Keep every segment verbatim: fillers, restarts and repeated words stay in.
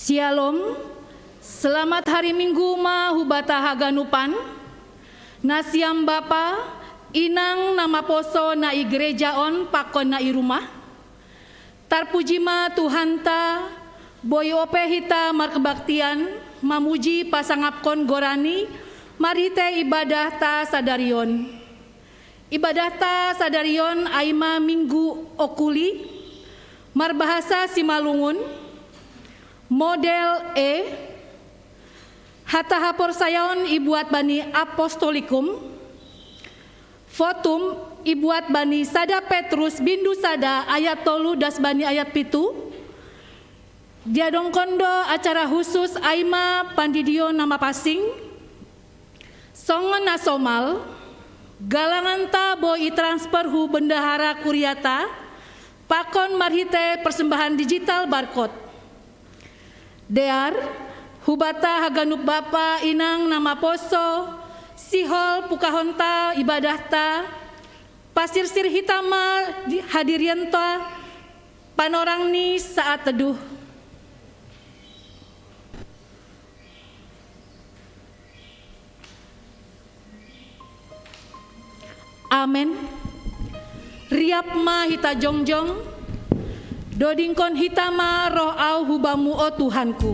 Shalom. Selamat hari Minggu ma hubata haganupan. Nasiam bapa, inang na maposo na i gereja on pakon na i rumah. Tarpuji ma Tuhanta, boi ope hita markebaktian, mamuji pasangapkon goran-Ni, marhite ibadahta sadari on. Ibadahta sadari on ai ma Minggu Okuli, marbahasa Simalungun, model E, hata haporsayaon ibuat bani Apostolikum, votum ibuat bani sada Petrus bindu sada ayat tolu das bani ayat pitu. Diadongkon do acara husus ai ma pandidion na mapansing. Songon na somal, galanganta boi itransfer hu bendahara kuriata pakon marhite persembahan digital barcode. Dear, hubata haganup bapa inang na maposo, sihol pukahonta ibadahta, pasirsir hita ma di hadirianta panorang ni saat teduh. Amen. Riap ma hita jongjong, dodingkon hita ma roh au hu Bamu, o Tuhanku.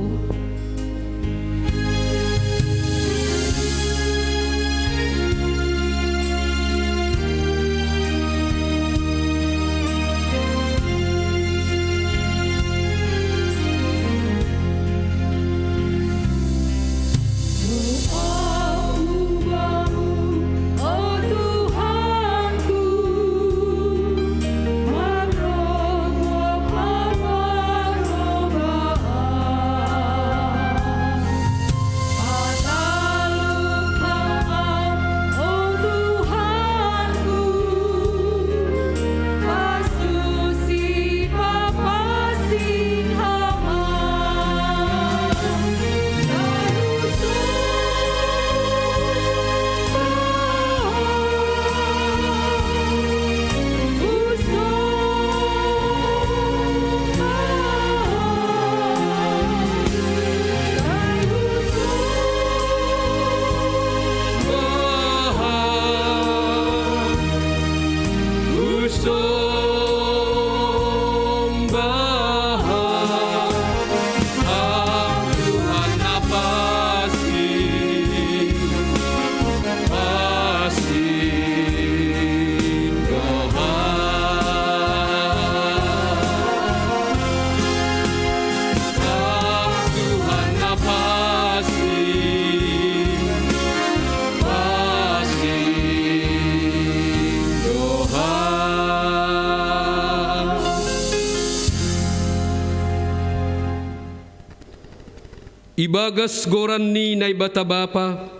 Ibagas goran ni Naibata Bapa,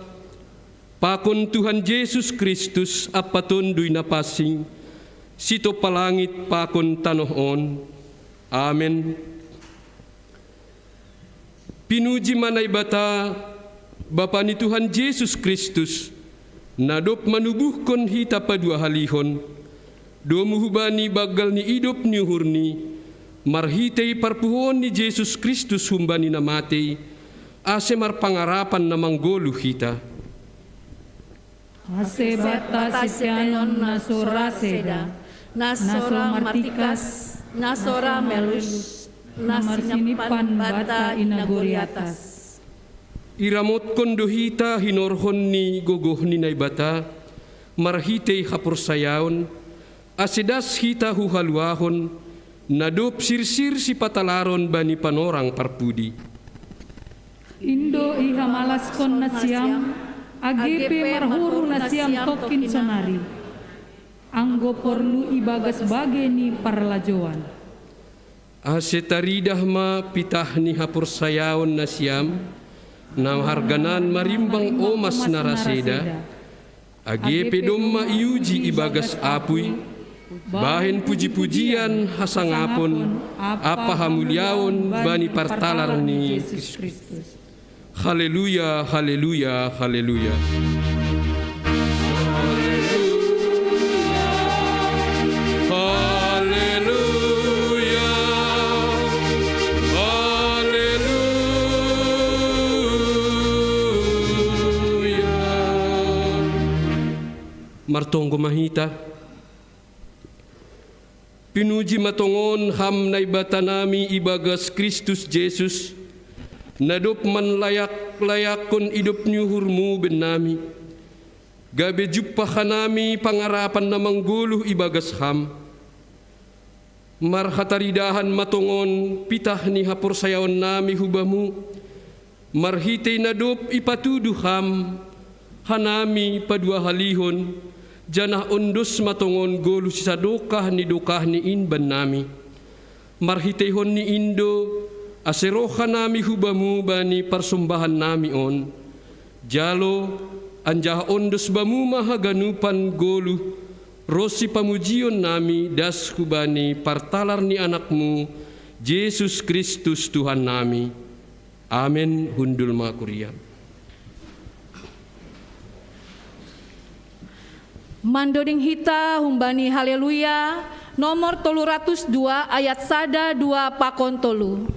pakon Tuhan Jesus Kristus ampa Tonduy Napansing, sitompa langit pakon tanoh on. Amen. Pinuji ma Naibata, Bapa ni Tuhan Jesus Kristus, na dob manubuhkon hita paduahalihon, domu hubani banggal ni idop ni uhurNi, marhitei parpuhoon ni Jesus Kristus humbani na matei, ase marpangarapan na manggoluh hita. Ase banta sitenon na so ra seda, na so ra martikas, na so ra melus, na marsinimpan banta i nagori atas. Iramotkon do hita hinorhon ni gogoh ni Naibata, marhitei haporsayaon, ase das hita hu haluahon, na dob sirsir sipatalaron bani panorang parpudi. In do ihamalaskon nasiam, age pe marhuru nasiam tongkin sonari, anggo porlu ibagas bage ni parlajouan. Ase taridah ma pitah ni haporsayaon nasiam, na harganan marimbang omas na ra seda, age pe domma iuji ibagas apuy, bahen puji-pujian, hasangapon ampa hamuliaon bani partalar ni Jesus Kristus. Haleluya, haleluya, haleluya. Haleluya, haleluya, Martonggo ma hita. Pinuji ma tongon Ham Naibata nami ibagas Kristus Jesus, na dob manlayak-layakkon idop ni uhurmu bennami, gabe jumpah hanami pangarapan na manggoluh ibagas Ham. Marhataridahan ma tongon pitah ni haporsayaonnami hu Bamu, marhitei na dob ipatuduh Ham hanami paduahalihon, janah ondos ma tongon goluh sisadokah ni dokahni in bannami. Marhiteihonni in do, ase roh hanami hu Bamu bani parsombahannami on. Jalo, anjaha ondos Bamu ma haganupan goluh ronsi pamujionnami das hubani partalar ni Anakmu, Jesus Kristus Tuhannami. Amen. Hundul ma kuria. Mandoding hita humbani Haleluya nomor tolu ratus dua ayat sada, dua pakon tolu.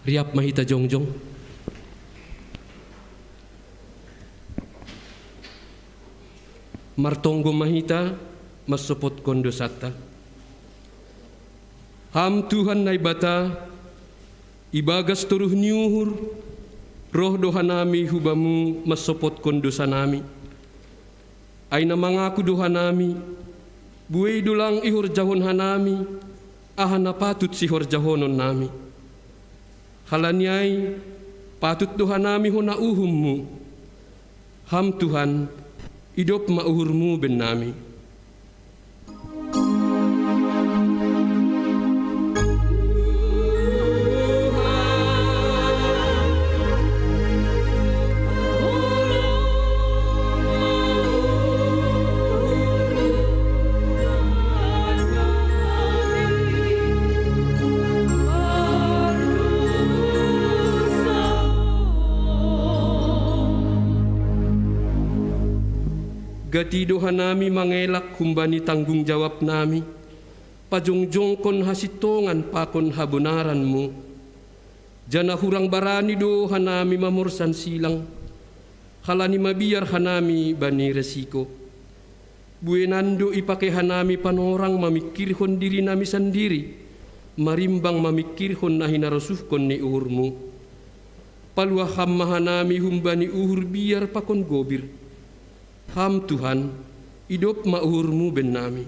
Riap ma hita jongjong. Martonggo ma hita mansopotkon dousanta. Ham Tuhan Naibata, ibagas toruh ni uhur, roh do hanami hu Bamu mansopotkon dousanami. Ai na mangaku do hanami, buei do lang ihorjahon hanami aha na patut sihorjahononnami. Halani ai, patut do hanami hona uhumMu. Ham Tuhan, idop ma uhurMu bennami. Gati do hanami mangelak humbani tanggung jawabnami, pajongjongkon hasintongan pakon habonaranMu. Janah hurang barani do hanami mamorsan silang, halani mabiar hanami bani resiko. Buenan do ipake hanami panorang mamingkirhon dirinami sandiri, marimbang mamingkirhon na hinarosuhkon ni uhurmu. Paluah Ham ma hanami humbani uhur biar pakon gobir. Ham Tuhan, idop ma uhurmu bennami.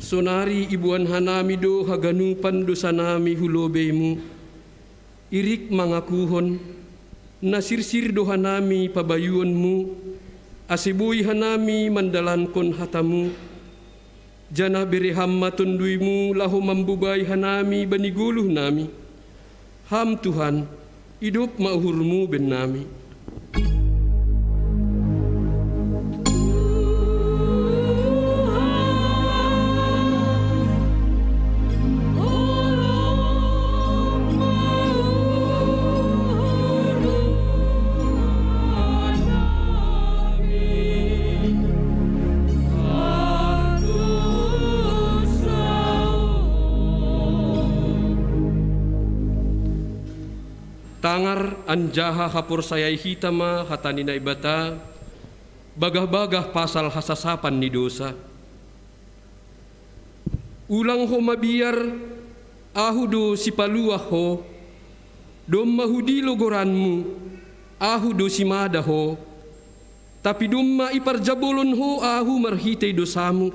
Sonari iboan hanami do haganupan dosanami hu lobeimu, irik mangakuhon, na sirsir do hanami pabayuonmu, ase boi hanami mandalankon hatamu, janah bere Ham ma tonduimu laho mambobai hanami bani goluhnami. Ham Tuhan, idop ma uhurmu bennami. Tangar anjaha haporsayai hita ma hata ni Naibata, bagah-bagah pasal hasasapan ni dousa. Ulang ho mabiar, Ahu do Sipaluah ho, domma hudilo goranmu, Ahu do Simada ho, tapi domma iparjabolon ho Ahu marhitei dousamu,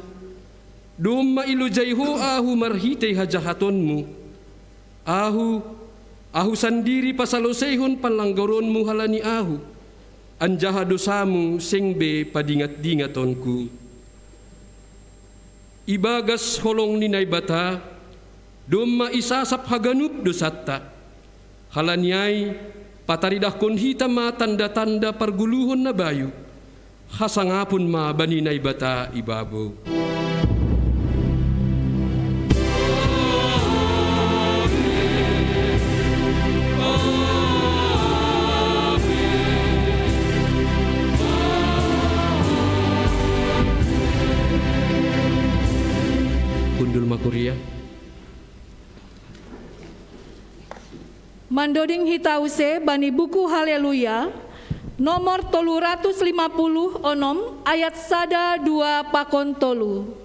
domma ilojai ho Ahu marhitei hajahatonmu. Ahu, Ahu sandiri pasaloseihon panlanggaronmu halani Ahu, anjaha dousamu seng be padingat-dingatonku. Ibagas holong ni Naibata, domma isasap haganup dousanta. Halani ai, pataridahkon hita ma tanda-tanda pargoluhon na bayu, hasangapon ma bani Naibata ibabo. Hundul ma kuria. Mandoding hita use bani buku Haleluya, nomor tolu ratus lima puluh onom, ayat sada, dua, pakon tolu.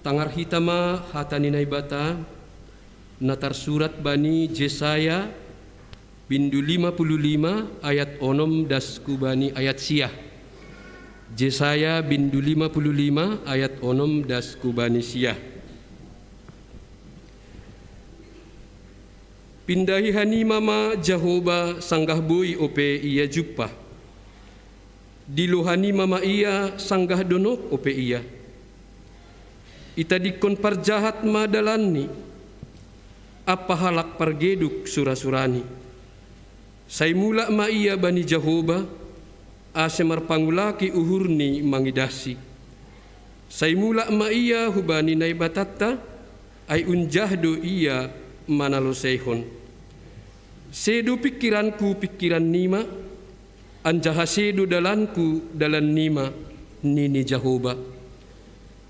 Angar hita ma hata ni Naibata, na tarsurat bani Jesaya, bindu lima puluh lima ayat onom das ku bani ayat sia. Jesaya bindu lima puluh lima ayat onom das ku bani sia. Pindahi hanima ma Jahoba sanggah boi ope ia jumpa. Dilo hanima ma ia sanggah donok ope ia. Itadingkon parjahat ma dalanni, ampa halak pargeduk sura-surani. Sai mulak ma ia bani Jahoba, ase marpangulaki uhurni mangidahsi. Sai mulak ma ia hubani Naibatanta, ai unjah do ia manaloseihon. Sedo pingkiranku pingkirannima, anjaha sedo dalanku dalannima, nini Jahoba.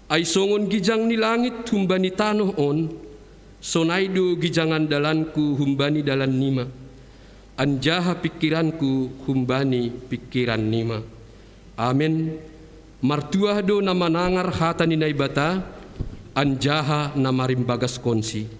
Ai songon gijang ni langit humbani tanoh on, sonai do gijangan dalanku humbani dalannima, anjaha pingkiranku humbani pingkirannima. Amen. Martuah do na manangar hata ni Naibata, anjaha na marimbagaskonsi.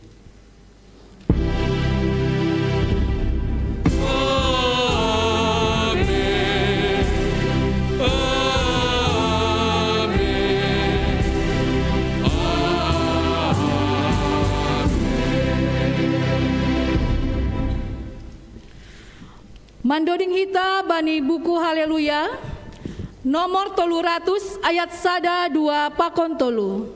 Mandoding hita bani buku Haleluya, nomor tolu ratus, ayat sada, dua pakon tolu.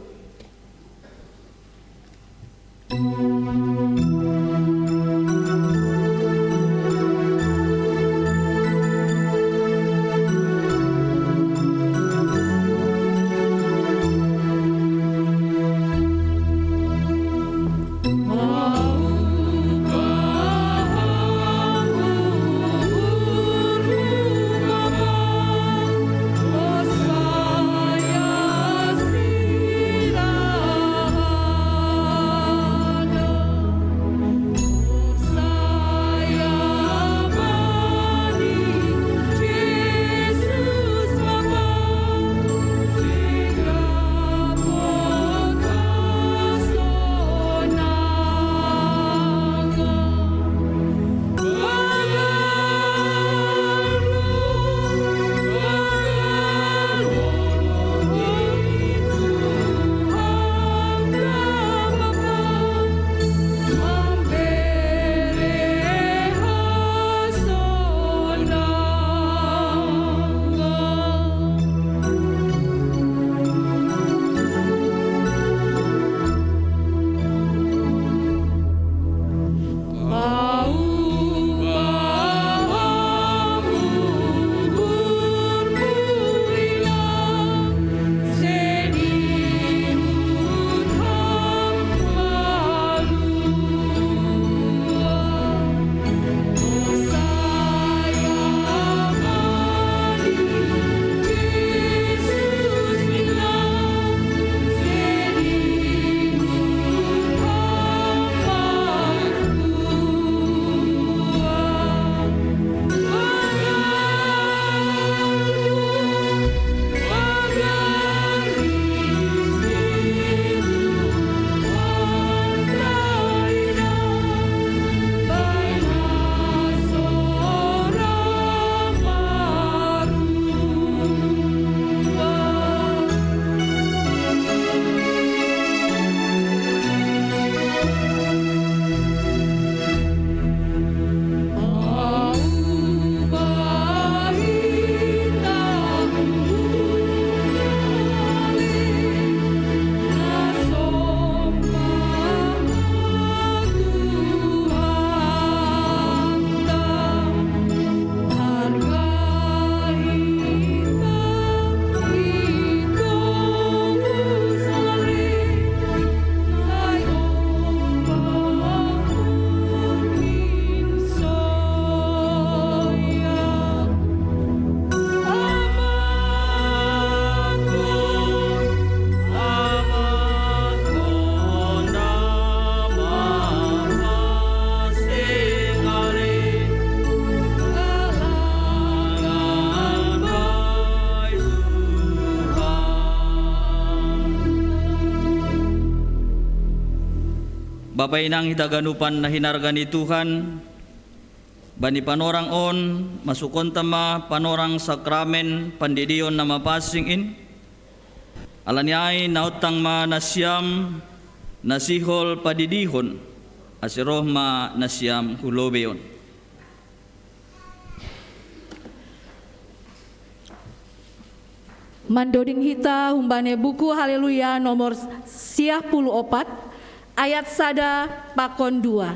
Bapa inang hita ganupan na hinarga ni Tuhan, bani panorang on, masukonta ma panorang sakramen pandidion na mapansing in, ala ni ai naontang ma nasiam na sihol padidihon, ase roh ma nasiam hu lobei on. Mandoding hita humbani buku Haleluya nomor siah puluh opat, ayat sada pakon dua.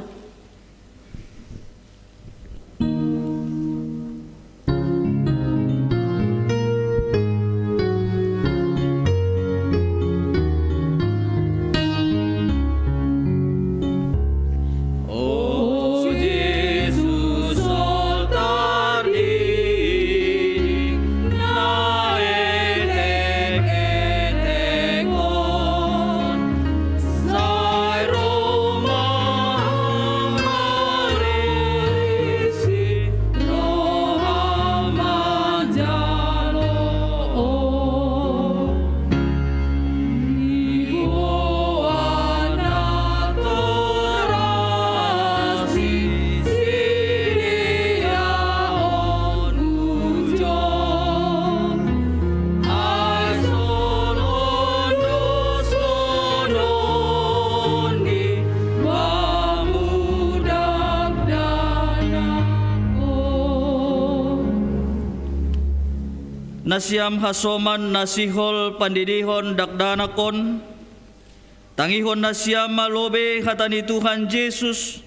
Nasiam hasoman na sihol pandidihon dakdanak on, tangihon nasiam ma lobei hata ni Tuhan Jesus,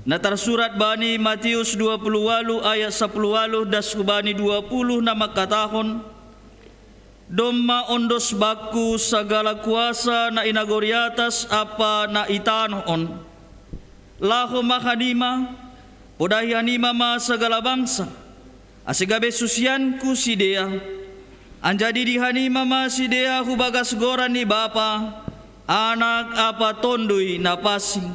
na tarsurat bani Matius dua puluh walu ayat sapuluh walu das hubani dua puluh na mangkatahon: Domma ondos bangku sagala kuasa na i nagori atas ampa na i tanoh on. Laho ma hanima, podahi hanima ma sagala bangsa, ase gabe susianku sidea. Anjaha didi hanima ma sidea hu bagas goran ni Bapa, Anak ampa Tonduy Napansing.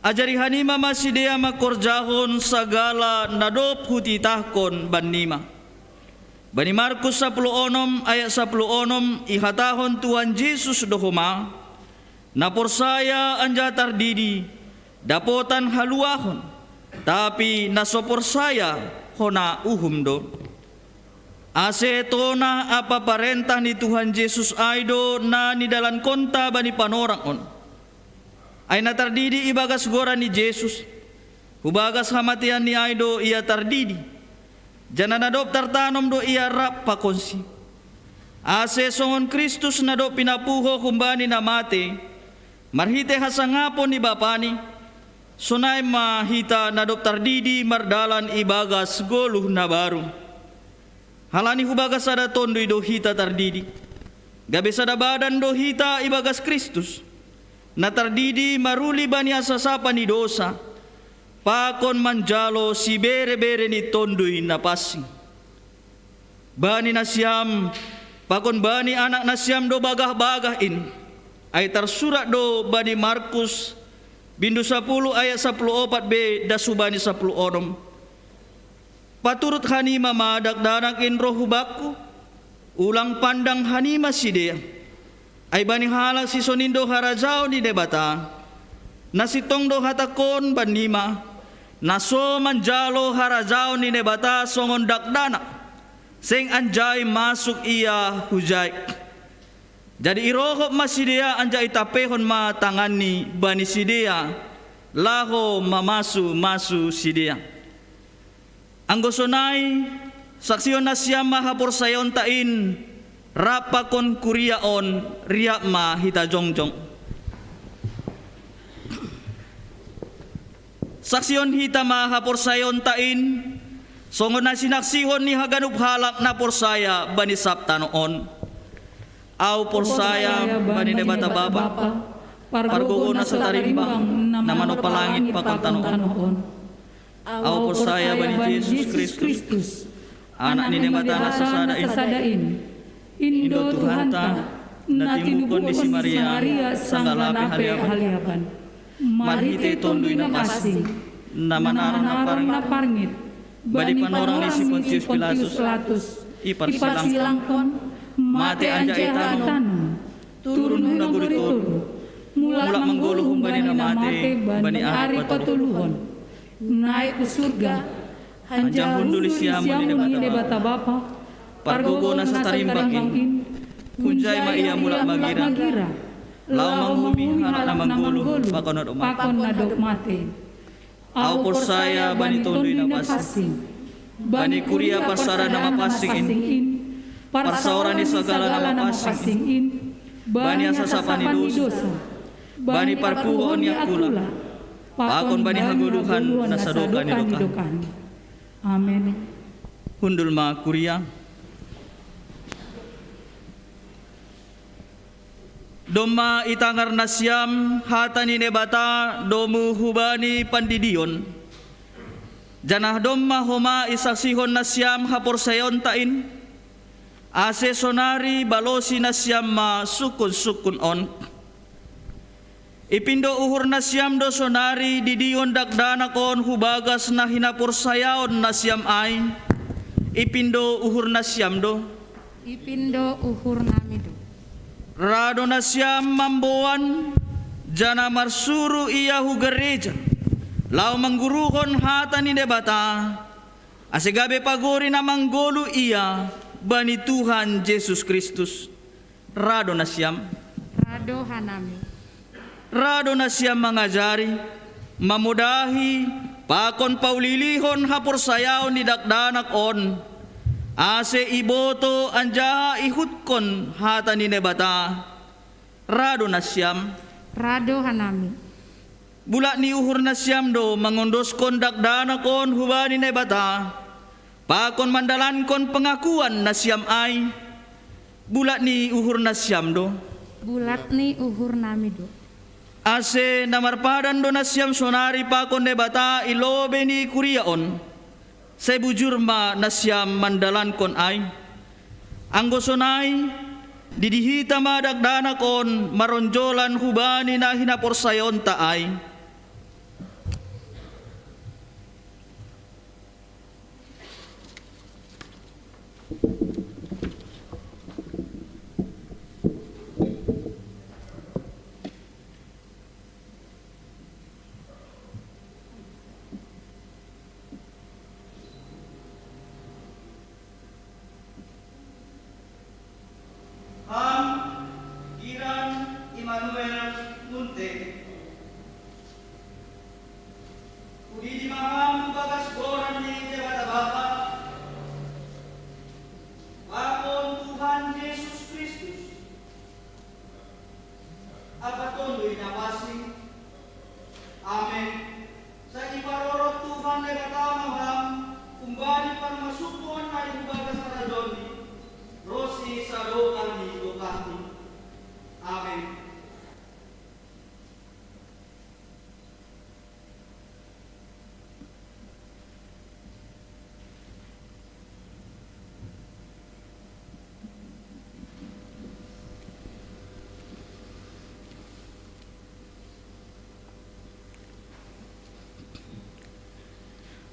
Ajari hanima ma sidea mangkorjahon sagala na dob hutitahkon bannima. Bani Markus sapuluh onom ayat sapuluh onom ihatahon Tuhan Jesus do homa: Na porsaya anjaha tardidi, dapotan haluahon, tapi na so porsaya hona uhum do. Ase tonah ampa parentah ni Tuhan Jesus ai do na nidalankonta bani panorang on. Ai na tardidi ibagas goran ni Jesus, hubagas hamateanni ai do ia tardidi, janah na dob tartanom do ia rap pakonsi. Ase songon Kristus na dob pinapuho humbani na matei, marhitei hasangapon ni Bapani, sonai ma hita na dob tardidi mardalan ibagas goluh na baru. Halani hubagas sada Tonduy do hita tardidi, gabe sada badan do hita ibagas Kristus, na tardidi maruli bani hasasapa ni dousa, pakon manjalo siberebere ni Tonduy Napansing. Bani nasiam, pakon bani anak nasiam do bagahbagah in, ai tarsurat do bani Markus, bindu sapuluh ayat sapuluh opat be das hubani sapuluh onom: Paturut hanima ma dakdanak in roh hu bangku, ulang pandang hanima sidea. Ai bani halak sisonin do harajaon ni Naibata. Na sintong do hatangkon bannima: Na so manjalo harajaon ni Naibata songon dakdanak, seng anjai masuk ia hujai. Jadi irohop ma sidea anjaha itampeihon ma tanganni bani sidea, laho mamasumasu sidea. Anggo sonai, saksihon nasiam ma haporsayaonta in, rap pakon kuria on, riap ma hita jongjong. Saksihon hita ma haporsayaonta in, songon na sinaksihon ni haganup halak na porsaya bani sab tanoh on. Ahu porsaya bani Naibata Bapa, pargogo na so tarimbang, na manompa langit pakon tanoh on. Ahu porsaya bani Jesus Kristus, Anak ni Naibata na sasada in, Indo Tuhanta, na tinubuhon ni si Maria sanggah lape haleapan, marhitei Tonduy Napansing, na manaron na parngit, bani panorang ni si Pontius Pilatus, iparsilangkon, mate anjaha itanom, turun hu nagori toruh, Mulak manggoluh humbani na mate bani ari patoluhon. Naek hu surga, anjaha hundul i siamun ni Debata Bapa, pargogoh nasa tarimbang in. Hunjai ma ia mulak mangira, laho manguhumi halak na manggoluh pakon na dob mate. Ahu porsaya bani Tonduy Napansing, bani kuria parsada na mapansing in, parsaoran ni sagala na mapansing in, bani hasasapan ni dosa, bani parpuhoon ni angkula, pakon bani hagoluhan na sadokah ni dokahni. Amen. Hundul ma kuria. Domma itangar nasiam hata ni Naibata domu hubani pandidion, janah domma homa isaksihon nasiam haporsayaonta in, ase sonari balosi nasiam ma sungkun-sungkun on. Ipindo uhur nasiam do sonari didion dakdanak on hu bagas na hinaporsayaon nasiam ai? Ipindo uhur nasiam do? Ipindo uhur nami do. Ra do nasiam mamboan, janah marsuru ia hu gareja, laho mangguruhon hata ni Naibata, ase gabe pagori na manggoluh ia bani Tuhan Jesus Kristus. Ra do nasiam. Ra do hanami. Ra do nasiam mangajari, mamodahi, pakon paulihon haporsayaon ni dakdanak on, ase iboto anjaha ihutkon hata ni Naibata. Ra do nasiam. Ra do hanami. Bulat ni uhur nasiam do mangondoskon dakdanak on hubani Naibata, pakon mandalankon pengakuan nasiam ai? Bulat ni uhur nasiam do. Bulat ni uhur nami do. Ase na marpadan do nasiam sonari pakon Naibata i lobei ni kuria on, sai bujur ma nasiam mandalankon ai. Anggo sonai, didi hita ma dakdanak on maronjolan hubani na hinaporsayaonta ai. Ham, Kiran Immanuel Munte. Hudidi ma ham hu bagas goran ni Debata Bapa, pakon Tuhan Jesus Kristus, ampa Tonduy Napansing. Amen. Sai iparorot Tuhan Debata ma ham humbani parmasukon na i hu bagas harajaonNi, ronsi sadokah ni dokahni. Amen.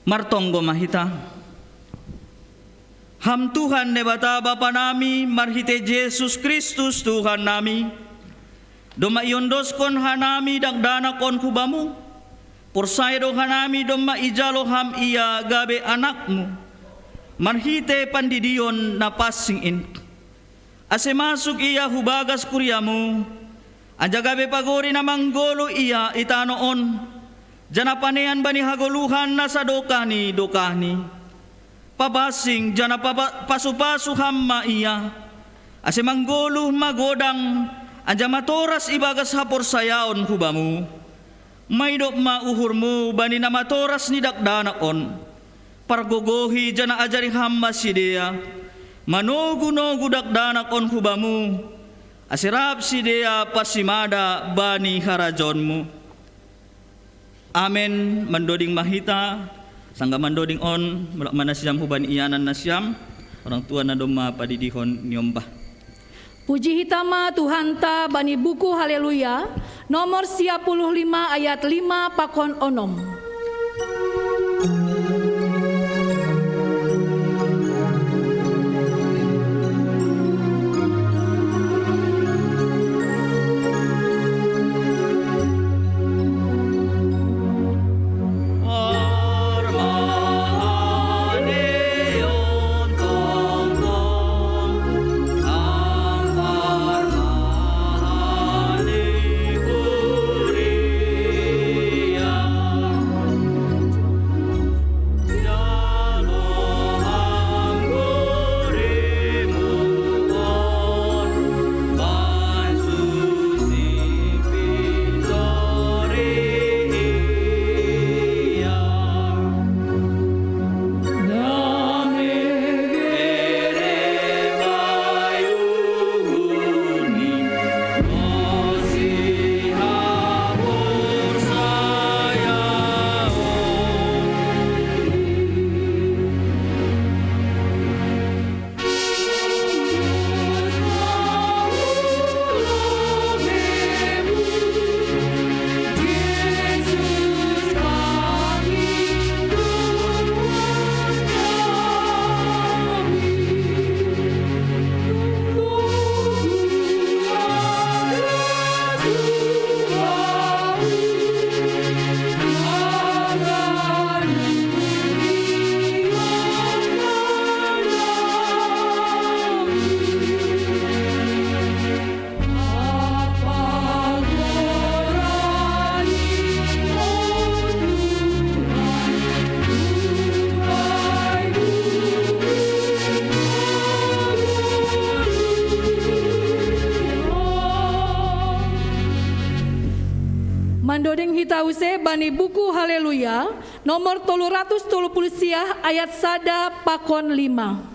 Martonggo ma hita. Ham Tuhan Naibata Bapa nami, marhitei Jesus Kristus Tuhan nami, domma iondoskon hanami dakdanak on hu Bamu, porsaya do hanami domma ijalo Ham ia gabe anakMu, marhitei pandidion na pansing in. Ase masuk ia hu bagas kuriaMu, anjaha gabe pagori na manggoluh ia i tanoh on, janah panean bani hagoluhan na sadokah ni dokahni. Papansing janah papa-, pasu-pasu Ham ma ia, ase manggoluh magodang anjaha matoras ibagas haporsayaon hu Bamu. Maidop ma uhurMu bani na matoras ni dakdanak on. Pargogohi janah ajari Ham ma sidea manogu-nogu dakdanak on hu Bamu, ase rap sidea parsimada bani harajaonMu. Amen. Mandoding ma hita, sanggah mandoding on, mulak ma nasiam hubani ianan nasiam, orang tua na domma padidihon niombah. Puji hita ma Tuhanta bani buku Haleluya, nomor sia puluh lima ayat lima pakon onom. Andoding hita use bani buku Haleluya, nomor tolu ratus tolu puluh sia, ayat sada pakon lima.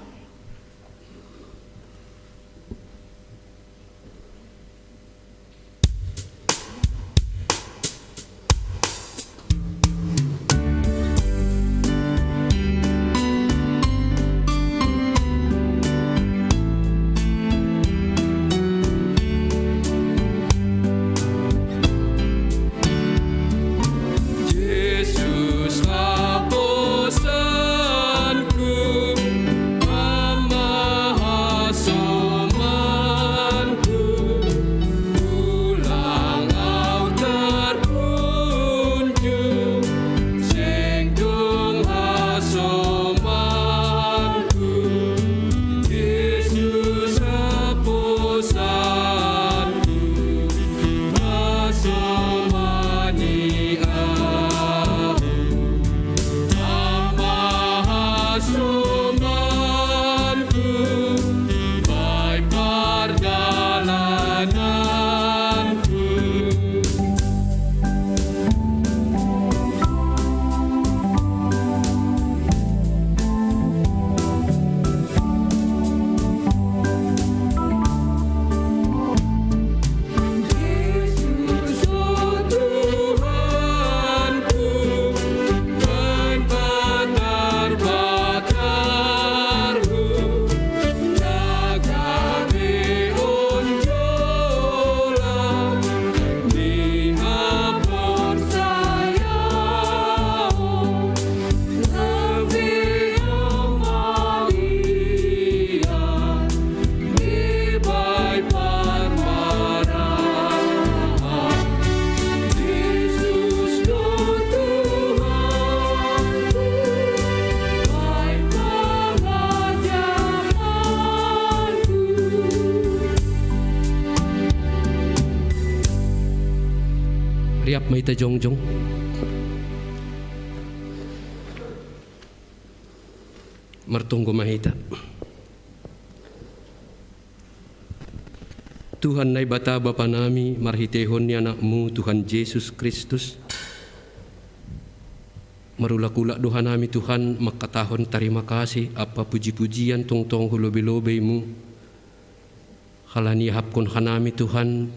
Riap ma hita jongjong. Martonggo ma hita. Tuhan Naibata Bapa nami, marhiteihon ni Anakmu Tuhan Jesus Kristus, marulak-ulak do hanami Tuhan mangkatahon tarima kasih ampa puji-pujian tongtong hu lobei-lobeimu. Halani iahapkon hanami Tuhan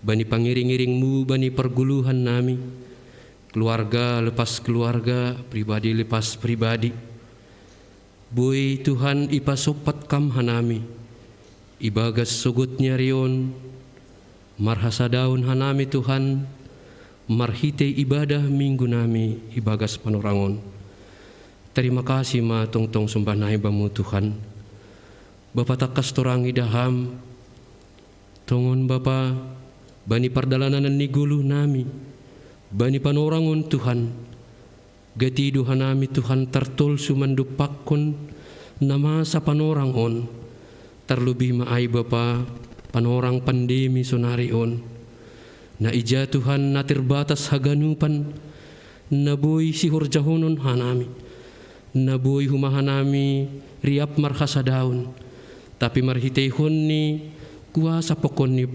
bani pangiring-iringmu bani pargoluhan nami, keluarga lepas keluarga, pribadi lepas pribadi. Boi Tuhan ipasompat Kam hanami ibagas sogot ni ari on, marhasadaon hanami Tuhan marhitei ibadah Minggu nami ibagas panorang on. Tarima kasih ma tongtong sombah nami Bamu Tuhan. Bapa tangkas torang idah Ham, tongon Bapa, bani pardalanan ni goluh nami, bani panorang on Tuhan, gati do hanami Tuhan tartolsu mandompakkon na masa panorang on, tarlobih ma ai Bapa panorang pandemi sonari on. Na ija Tuhan na terbatas haganupan, na boi sihorjahonon hanami, na boi huma hanami riap marhasadaon, tapi marhiteihon ni kuasa pokon ni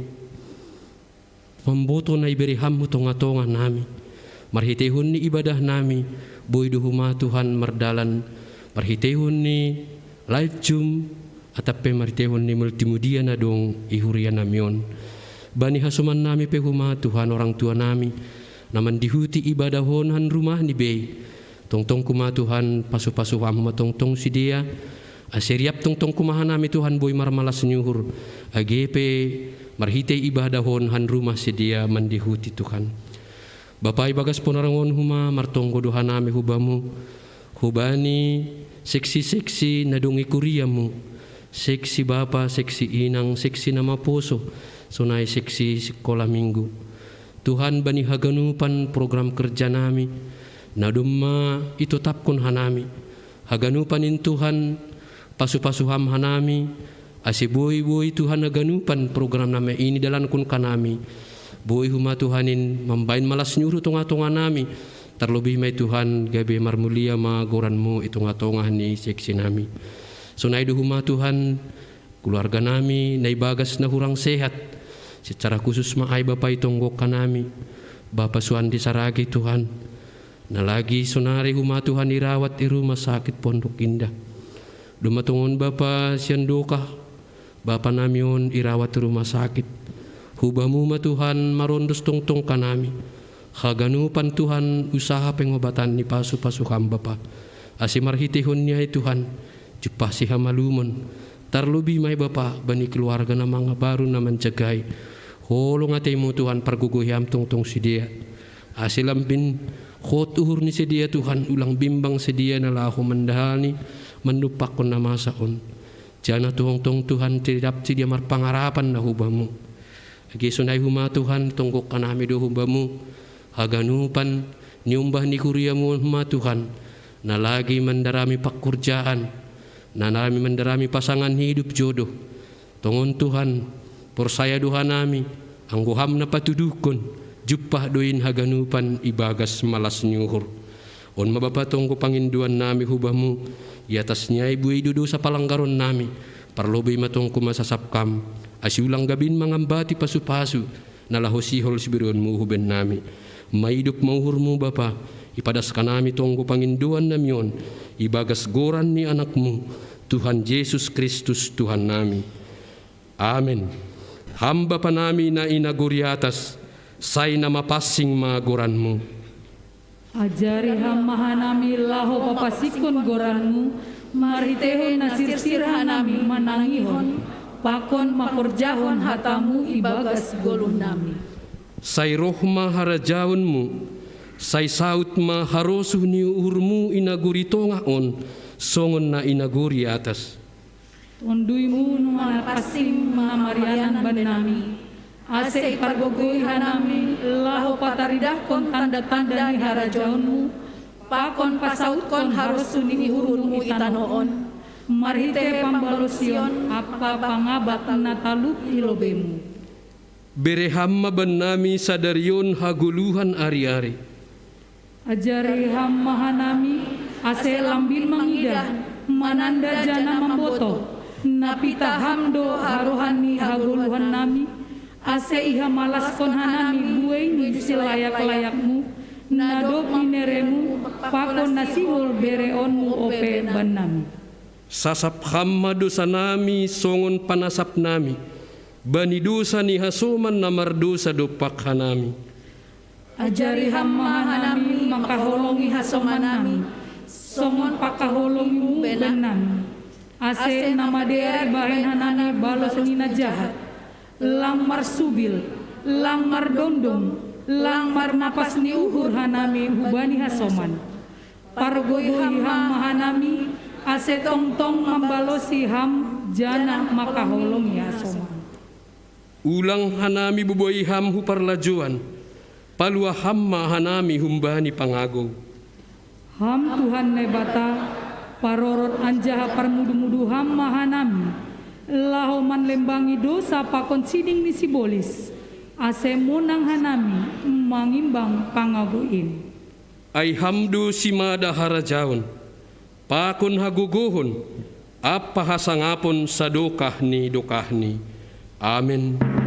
pamboto na ibere Ham hu tonga-tonga nami, marhiteihon ni ibadah nami, boi do huma Tuhan mardalan, marhiteihon ni live Zoom, atap pe marhiteihon ni multimedia na dong i huria nami on. Bani hasoman nami pe huma Tuhan orang tua nami, na mandihuti ibadah on han rumah ni bei. Tongtong huma Tuhan pasu-pasu Ham huma tongtong sidea, ase riap tongtong huma hanami Tuhan boi marmalas ni uhur, age pe marhitei ibadah on han rumah sidea mandihuti Tuhan. Bapa ibagas panorang on huma martonggo do hanami hu Bamu, hubani seksi-seksi na dong i kuriamu, seksi bapa, seksi inang, seksi na maposo, sonai seksi sikola Minggu. Tuhan bani haganupan program kerja nami, na domma itotapkon hanami. Haganupan in Tuhan, pasu-pasu Ham hanami, ase boi-boi Tuhan haganupan program na ma i nidalankon hanami. Boi huma Tuhan in mambahen malas ni uhur hu tonga-tonga nami, tarlobih ma i Tuhan gabe marmulia ma goranmu i tonga-tonga ni seksi nami. Sonai do huma Tuhan, keluarga nami na ibagas na hurang sehat, secara khusus ma ai Bapa i tonggok hanami, Bapa suan di saragi Tuhan, na lagi sonari huma Tuhan irawat i rumah sakit Pondok Indah. Doma tongon Bapa sian dokah, Bapa nami on irawat rumah sakit. Hubamu ma Tuhan marondos tongtong hanami. Haganupan Tuhan usaha pengobatan ni pasu-pasu Ham Bapa. Ase marhitehon ni ai Tuhan, jumpah sihamalumon. Tarlobi ma i Bapa bani keluarga na mangabaru na manjagai. Holong ateimu Tuhan pargogoi Ham tongtong sidea. Ase lambin hot uhur ni sidea Tuhan, ulang bimbang sidea na laho mandalani mandumpakkon na masa on. Janah tongtong Tuhan tetap sidea marpangarapan na hubamu. Age sonai huma Tuhan tonggok hanami do hubamu. Haganupan niombah ni kuriamu on huma Tuhan. Na lagi mandarami pangkorjaan. Na lagi mandarami pasangan hidup jodoh. Tongon Tuhan, porsaya do hanami, anggo Ham na patuduhkon, jumpah do in haganupan ibagas malas ni uhur. On ma Bapa tonggo pangindoan nami hubamu, i atas ni ai buei do dosa palanggaron nami, parlobei ma tonggo masasap Ham, ase ulang gabe in mangambati pasu-pasu, na laho sihol sibereonmu huben nami. Maidop ma uhurmu Bapa, ipadas hanami tonggo pangindoan nami on, ibagas goran ni Anakmu, Tuhan Jesus Kristus Tuhan nami. Amen. Ham Bapa nami na i nagori atas, sai na mapansing ma goranmu. Ajari Ham ma hanami laho papansingkon goranmu, marhitehon na sirsir hanami manangihon, pakon mangkorjahon hatamu ibagas goluh nami. Sai roh ma harajaonmu, sai saut ma harosuh ni uhurmu i nagori tongah on, songon na i nagori atas. Tonduymu na pansing ma marianan bannami, ase ipargogoi hanami laho pataridahkon tanda-tanda ni harajaonmu, pakon pasautkon harosuh ni uhurmu i tanoh on, marhite pambalosion ampa pangabat na talup i lobeimu. Bere Ham ma bannami sadari on hagoluhan ari-ari. Ajari Ham ma hanami, ase lambin mangidah, mananda janah mambotoh, na pitah Ham do harohan ni hagoluhan nami, ase ihamalaskon hanami buei ni silayak-layakmu, na dob mineremu, pakon na sihol bereonmu ope bannami. Sasap Ham ma dosanami songon panasapnami, bani dosa ni hasoman na mardosa dompak hanami. Ajari Ham ma hanami mangkaholongi hasomannami, songon pangkaholongimu bennami. Ase na madear ibahen hanami balos ni na jahat, lang marsubil, lang mardondom, lang marnapas ni uhur hanami hubani hasoman. Pargogoi Ham ma hanami, ase tongtong mambalosi Ham janah mangkaholongi hasoman. Ulang hanami boboi Ham hu parlajouan, paluah Ham ma hanami humbani pangagou. Ham Tuhan Naibata, parorot anjaha parmudu-mudu Ham ma hanami, laho manlembangi dosa pakon siding ni sibolis, ase monang hanami mangimbang pangagou in. Ai Ham do simada harajaon, pakon hagogohon, ampa hasangapon sadokah ni dokahni. Amen. Amen.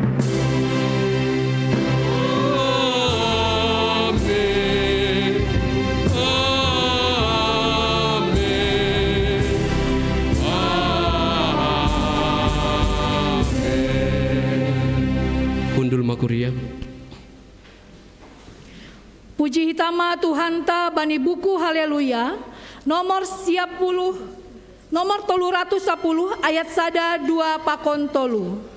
Amen. Hundul ma kuria. Puji hita ma Tuhanta bani buku Haleluya, nomor siap puluh, nomor tolu ratus sapuluh, ayat sada, dua pakon tolu.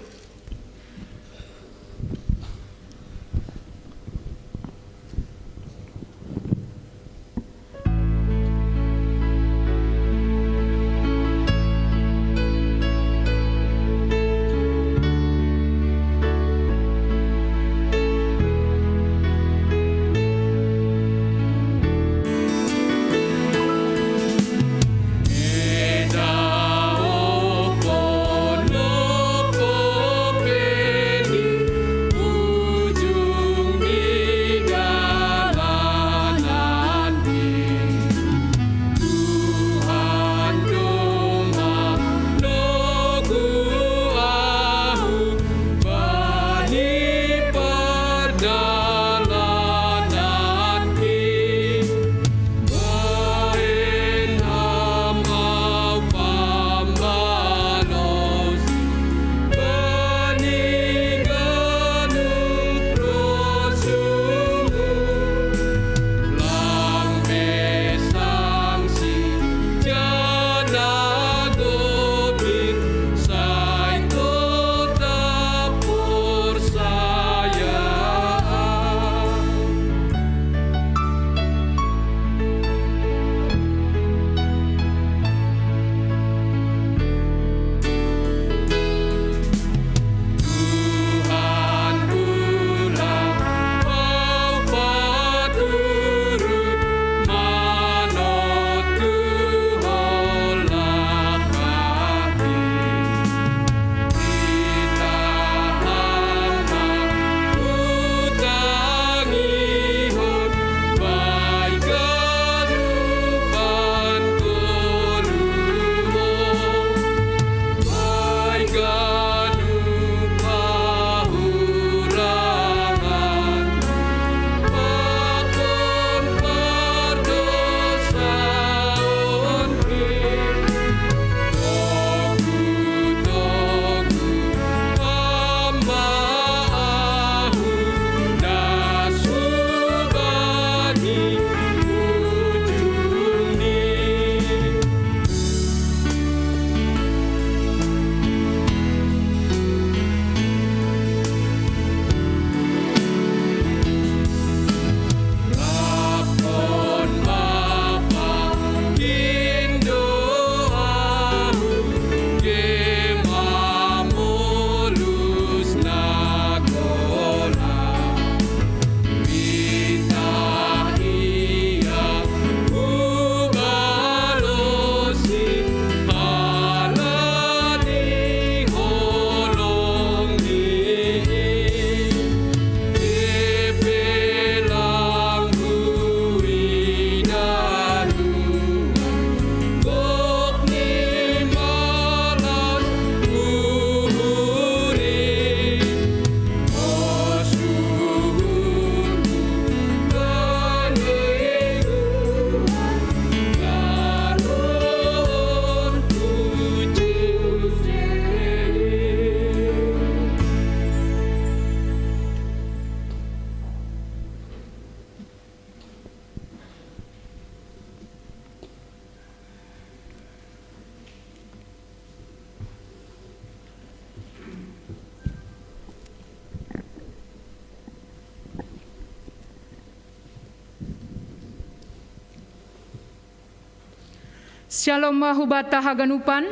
Shalom ma hubata haganupan.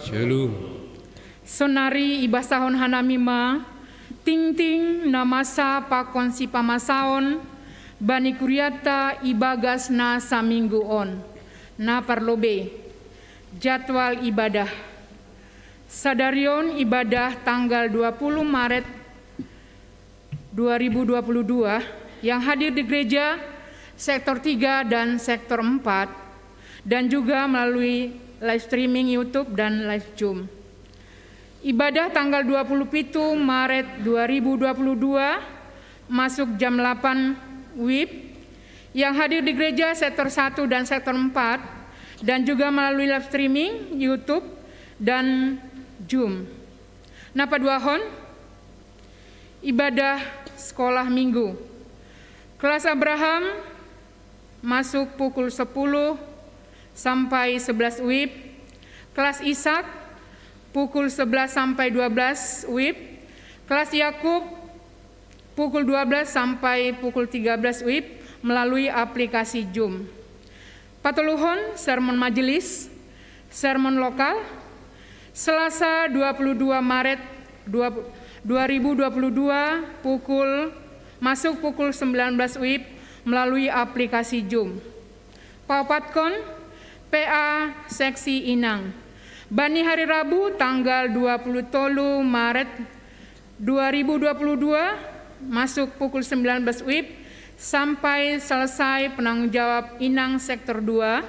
Shalom. Sonari ibasahon hanami ma tingting na masa pakon sipamasaon bani kuriata ibagas na saminggu on. Na parlobei, jadwal ibadah. Sadarion ibadah tanggal dua puluh Maret dua ribu dua puluh dua yang hadir di gereja sektor tiga dan sektor empat, dan juga melalui live streaming YouTube dan live Zoom. Ibadah tanggal dua puluh pitu Maret dua ribu dua puluh dua masuk jam delapan WIB yang hadir di gereja sektor satu dan sektor empat, dan juga melalui live streaming YouTube dan Zoom. Na paduahon, ibadah sekolah minggu. Kelas Abraham masuk pukul sepuluh sampai sebelas WIB. Kelas Ishak pukul sebelas sampai dua belas WIB. Kelas Yakub pukul dua belas sampai pukul tiga belas WIB melalui aplikasi Zoom. Patoluhon, sermon majelis, sermon lokal, Selasa dua puluh dua Maret dua, dua ribu dua puluh dua pukul, masuk pukul sembilan belas WIB melalui aplikasi Zoom. Paopatkon, PA seksi inang. Bani hari Rabu tanggal dua puluh tolu Maret dua ribu dua puluh dua masuk pukul sembilan belas WIB sampai selesai penanggung jawab inang sektor dua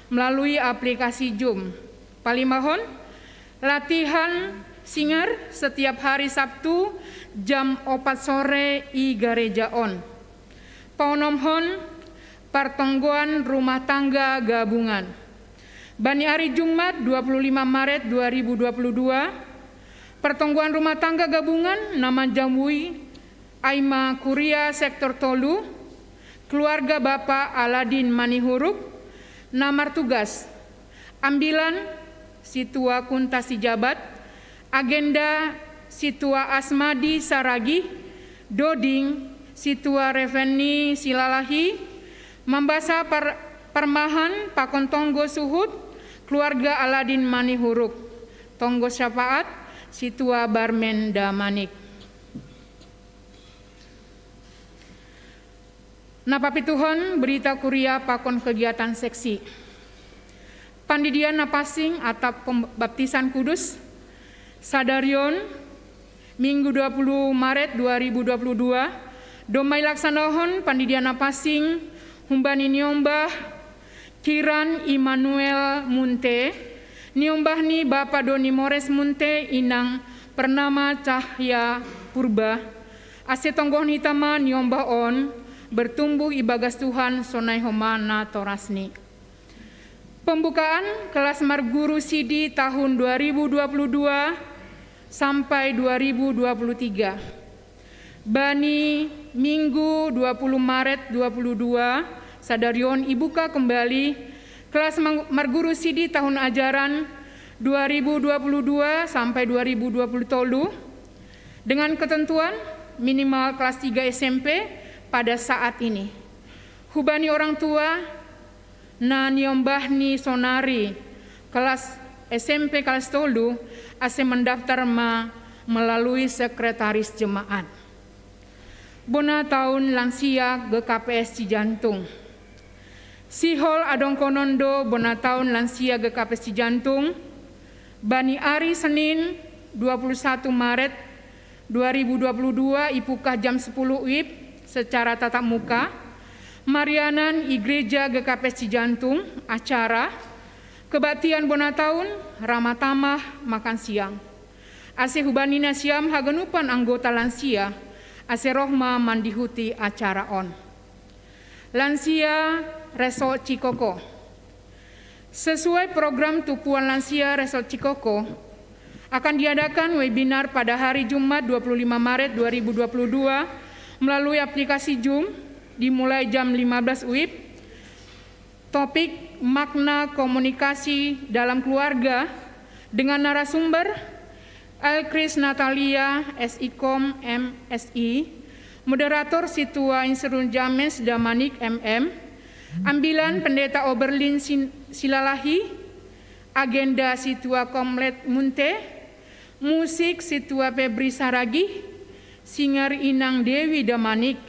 melalui aplikasi Zoom. Palimahon, latihan singer setiap hari Sabtu jam opat sore i gareja on. Paonomhon, partonggoan rumah tangga gabungan. Bani ari Jumat dua puluh lima Maret dua ribu dua puluh dua, partonggoan rumah tangga gabungan na manjamui ai ma kuria sektor tolu, keluarga Bapa Aladin Manihuruk, na martugas. Ambilan, Situa Kunta Sijabat, agenda, Situa Asmadi Saragih, doding, Situa Reveni Silalahi, mambasa par, parmahan pakon tonggo suhut, keluarga Aladin Manihuruk, tonggo syafaat, Situa Barmen Damanik. Na papituhon, berita kuria pakon kegiatan seksi. Pandidian na pansing atap pembaptisan kudus, sadarion, Minggu dua puluh Maret dua ribu dua puluh dua, domma ilaksanahon pandidian na pansing humbani niombah Kiran Immanuel Munte, niombah ni Bapa Doni Mores Munte, inang Pernama Cahya Purba, ase tonggohon hita ma niombah on bertumbuh ibagas Tuhan sonai homa natorasni. Pembukaan kelas marguru sidi tahun dua ribu dua puluh dua sampai dua ribu dua puluh tiga. Bani Minggu dua puluh Maret dua puluh dua, sadarion ibuka kembali kelas marguru sidi tahun ajaran dua ribu dua puluh dua sampai dua ribu dua puluh tolu, dengan ketentuan minimal kelas tiga SMP pada saat ini. Hubani orang tua na niombahni sonari kelas SMP kelas tolu ase mendaftar ma melalui sekretaris jemaat. Bona taon lansia GKPS Cijantung. Sihol adongkonon do bona taon lansia GKPS Cijantung, bani ari Senin dua puluh satu Maret dua ribu dua puluh dua ipukah jam sepuluh WIB secara tatap muka, marianan i Gereja GKPS Cijantung, acara kebaktian bona taon, ramah tamah, makan siang. Ase hubani nasiam haganupan anggota lansia, ase roh ma mandihuti acara on. Lansia Resort Cikoko. Sesuai program Tumpuan Lansia Resort Cikoko, akan diadakan webinar pada hari Jumat dua puluh lima Maret dua ribu dua puluh dua melalui aplikasi Zoom dimulai jam lima belas WIB. Topik makna komunikasi dalam keluarga dengan narasumber Elkris Natalia, S I Kom, M Si, moderator Situa Insinyur James Damanik, M M, ambilan Pendeta Oberlin Sin-, Silalahi, Agenda situa Komlet Munte, musik situa Febri Saragih, singer inang Dewi Damanik.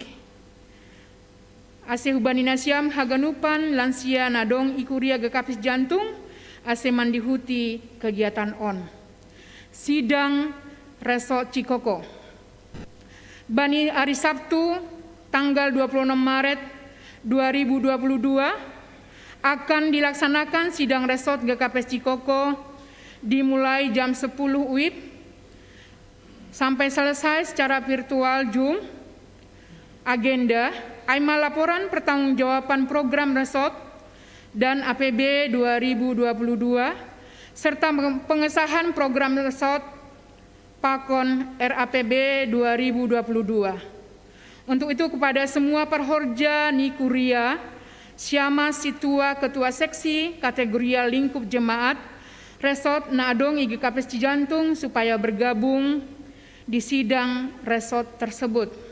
Ase hubani nasiam haganupan lansia na dong i kuria G K P S Jantung, ase mandihuti kegiatan on. Sidang Resort Cikoko. Bani hari Sabtu, tanggal dua puluh enam Maret dua ribu dua puluh dua, akan dilaksanakan sidang resort G K P S Cikoko dimulai jam sepuluh WIB sampai selesai secara virtual Zoom. Agenda, aima laporan pertanggungjawaban program resort dan A P B dua ribu dua puluh dua, serta pengesahan program resort pakon R A P B dua ribu dua puluh dua. Untuk itu, kepada semua parhorja ni kuria, siama situa ketua seksi kategorial lingkup jemaat resort na adong i G K P S Cijantung supaya bergabung di sidang resort tersebut.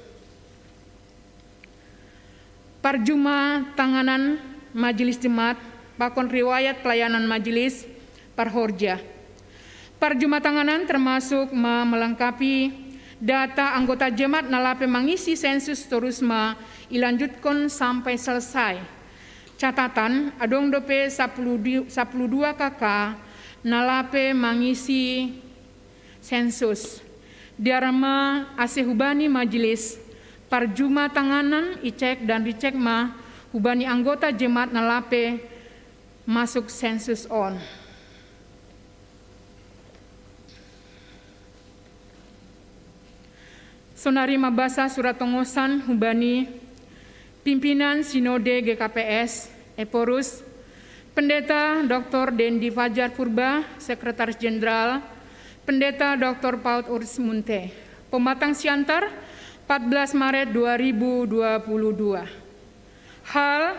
Parjuma tanganan Majelis Jemaat pakon riwayat pelayanan majelis parhorja. Parjuma tanganan termasuk ma melengkapi data anggota jemaat na lape mangisi sensus torus ma ilanjutkon sampai selesai. Catatan, adong dope sapuluh du-, sapuluh dua K K na lape mangisi sensus. Diarama ase hubani majelis parjuma tanganan icek dan ricek ma hubani anggota jemaat na lape masuk sensus on. Sonari mabasa surat tongosan hubani pimpinan Sinode G K P S, Ephorus, Pendeta Doktor Dendi Fajar Purba, Sekretaris Jenderal, Pendeta Doktor Paul Uritz Munte. Pematang Siantar, empat belas Maret dua ribu dua puluh dua. Hal,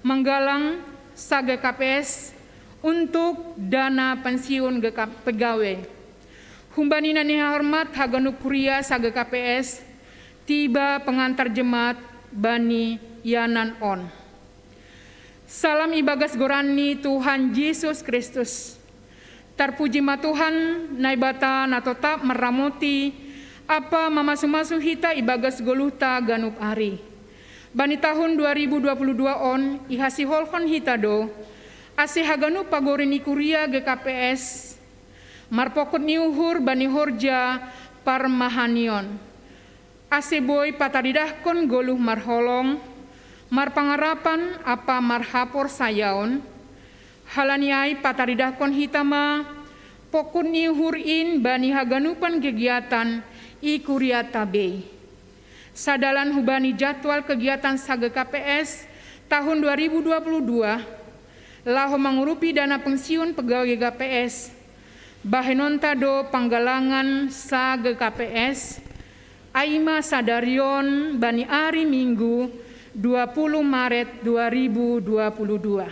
manggalang sa-G K P S untuk dana pensiun G K, pegawai. Hubani na nihahormat haganup kuria sa-G K P S, tiba pengantar jemaat bani yanan on. Salam ibagas goran ni Tuhan Jesus Kristus. Tarpuji ma Tuhan, Naibata na totap marramoti, ampa mamasu-masu hita ibagas goluhta ganup ari. Bani tahun dua ribu dua puluh dua on, ihasiholhon hita do, ase haganup pagori ni kuria G K P S, marpokut ni uhur bani horja parmahanion. Ase boi pataridahkon goluh marholong, marpangarapan ampa marhaporsayaon, halani ai pataridahkon hita ma pokut ni uhur in bani haganupan kegiatan i kuriata bei. Sadalan hubani jadwal kegiatan sa-G K P S tahun dua ribu dua puluh dua, laho mangurupi dana pensiun pegawai G K P S, bahenonta do panggalangan sa-G K P S, aima sadarion bani ari Minggu dua puluh Maret dua ribu dua puluh dua.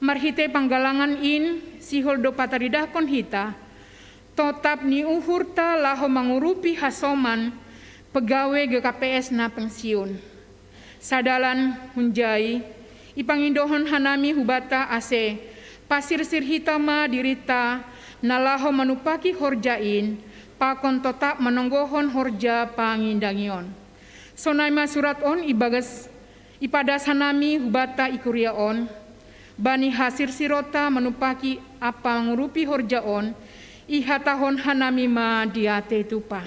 Marhite panggalangan in, sihol do pataridahkon hita totap ni uhurta laho mangurupi hasoman pegawai G K P S na pensiun. Sadalan hunjai, ipangidohon hanami hubanta ase pasirsir hita ma dirita na laho manumpaki horja in, pakon totap manonggohon horja pangindangion. Sonai ma surat on ibagas ipadas hanami hubanta i kuria on, bani hasirsironta manumpaki ampa mangurupi horja on, ihatahon hanami ma diatei tupa.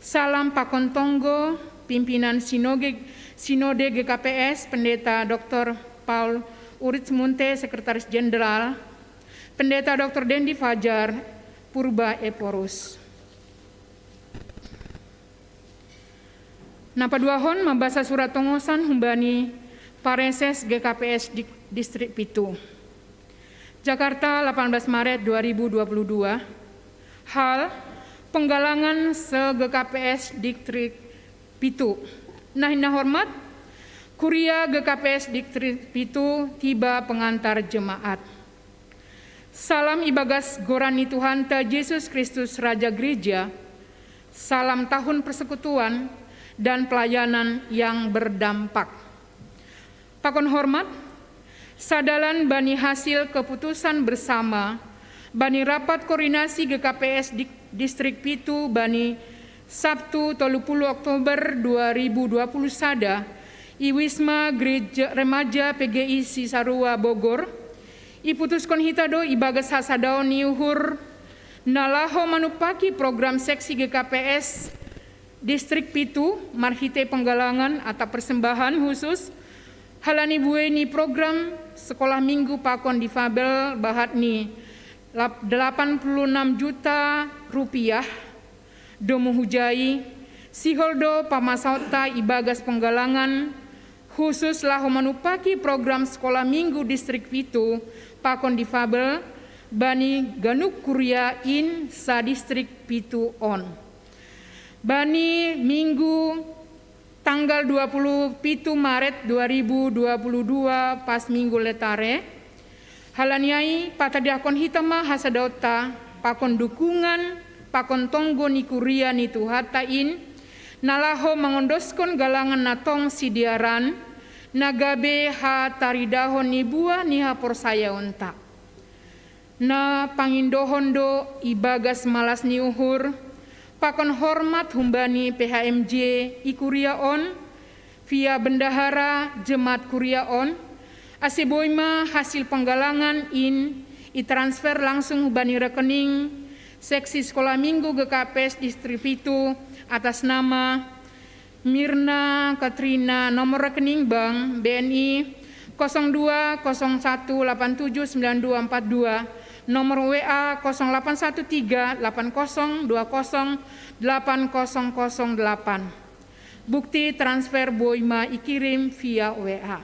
Salam pakon tonggo, pimpinan Sinoge-, Sinode G K P S, Pendeta Doktor Paul Uritz Munte, Sekretaris Jenderal, Pendeta Doktor Dendi Fajar Purba, Ephorus. Na paduahon, mambasa surat tongosan humbani Pareses G K P S di Distrik Pitu. Jakarta, delapan belas Maret dua ribu dua puluh dua. Hal, penggalangan se-G K P S Distrik Pitu. Na nihormat, kuria G K P S Distrik Pitu tiba pengantar jemaat. Salam ibagas goran ni Tuhanta Jesus Kristus, Raja Gereja. Salam tahun persekutuan dan pelayanan yang berdampak. Pakon hormat, Sadalan bani hasil keputusan bersama bani rapat koordinasi G K P S di Distrik Pitu bani Sabtu tolu puluh Oktober dua ribu dua puluh sada, i Wisma Gereja Remaja P G I Cisarua Bogor, iputuskon hita do ibagas hasadaon ni uhur na laho manupaki program seksi G K P S Distrik Pitu marhite penggalangan atau persembahan khusus halani buei ni program sekolah minggu pakon difabel bahat ni lap-, delapan puluh enam juta rupiah. Domu hujai, sihol do pamasaonta ibagas penggalangan khusus laho manupaki program sekolah minggu Distrik Pitu pakon difabel bani ganup kuria in sa-Distrik Pitu on. Bani minggu tanggal dua puluh pitu Maret dua ribu dua puluh dua, pas Minggu Letare, halani ai patadiahkon hita ma hasadaonta pakon dukungan pakon tonggo ni kuria ni Tuhanta in, na laho mangondoskon galangan na tong sidearan, na gabe hataridahon ni buah ni haporsayaonta. Na pangindohon do ibagas malas ni uhur pakon hormat humbani P H M J i kuria on, via bendahara jemaat kuria on, ase boi ma hasil penggalangan in itransfer langsung humbani rekening seksi sekolah minggu G K P S Distrik Pitu atas nama Mirna Katrina, nomor rekening bank B N I kosong dua kosong satu delapan tujuh sembilan dua empat dua, nomor W A kosong delapan satu tiga delapan kosong dua kosong delapan kosong kosong delapan. Bukti transfer boi ma ikirim via W A.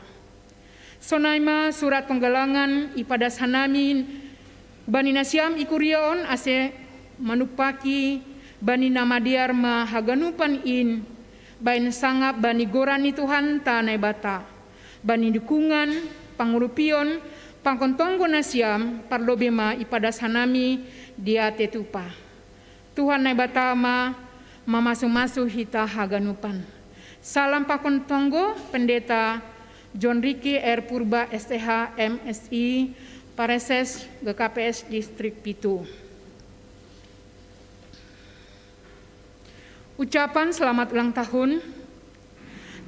Sonai ma surat penggalangan ipadas hanami bani nasiam i kuria on ase manupaki bani na madear ma haganupan in, baen sangap bani goran ni Tuhanta Naibata, bani dukungan, pangurupion, pakon tonggo nasiam, parlobei ma ipadas hanami diatei tupa. Tuhan Naibata ma mamasu-masu hita haganupan. Salam pakon tonggo, Pendeta John Ricky R Purba, S T H, M Si, Pareses, G K P S Distrik Pitu. Ucapan selamat ulang tahun.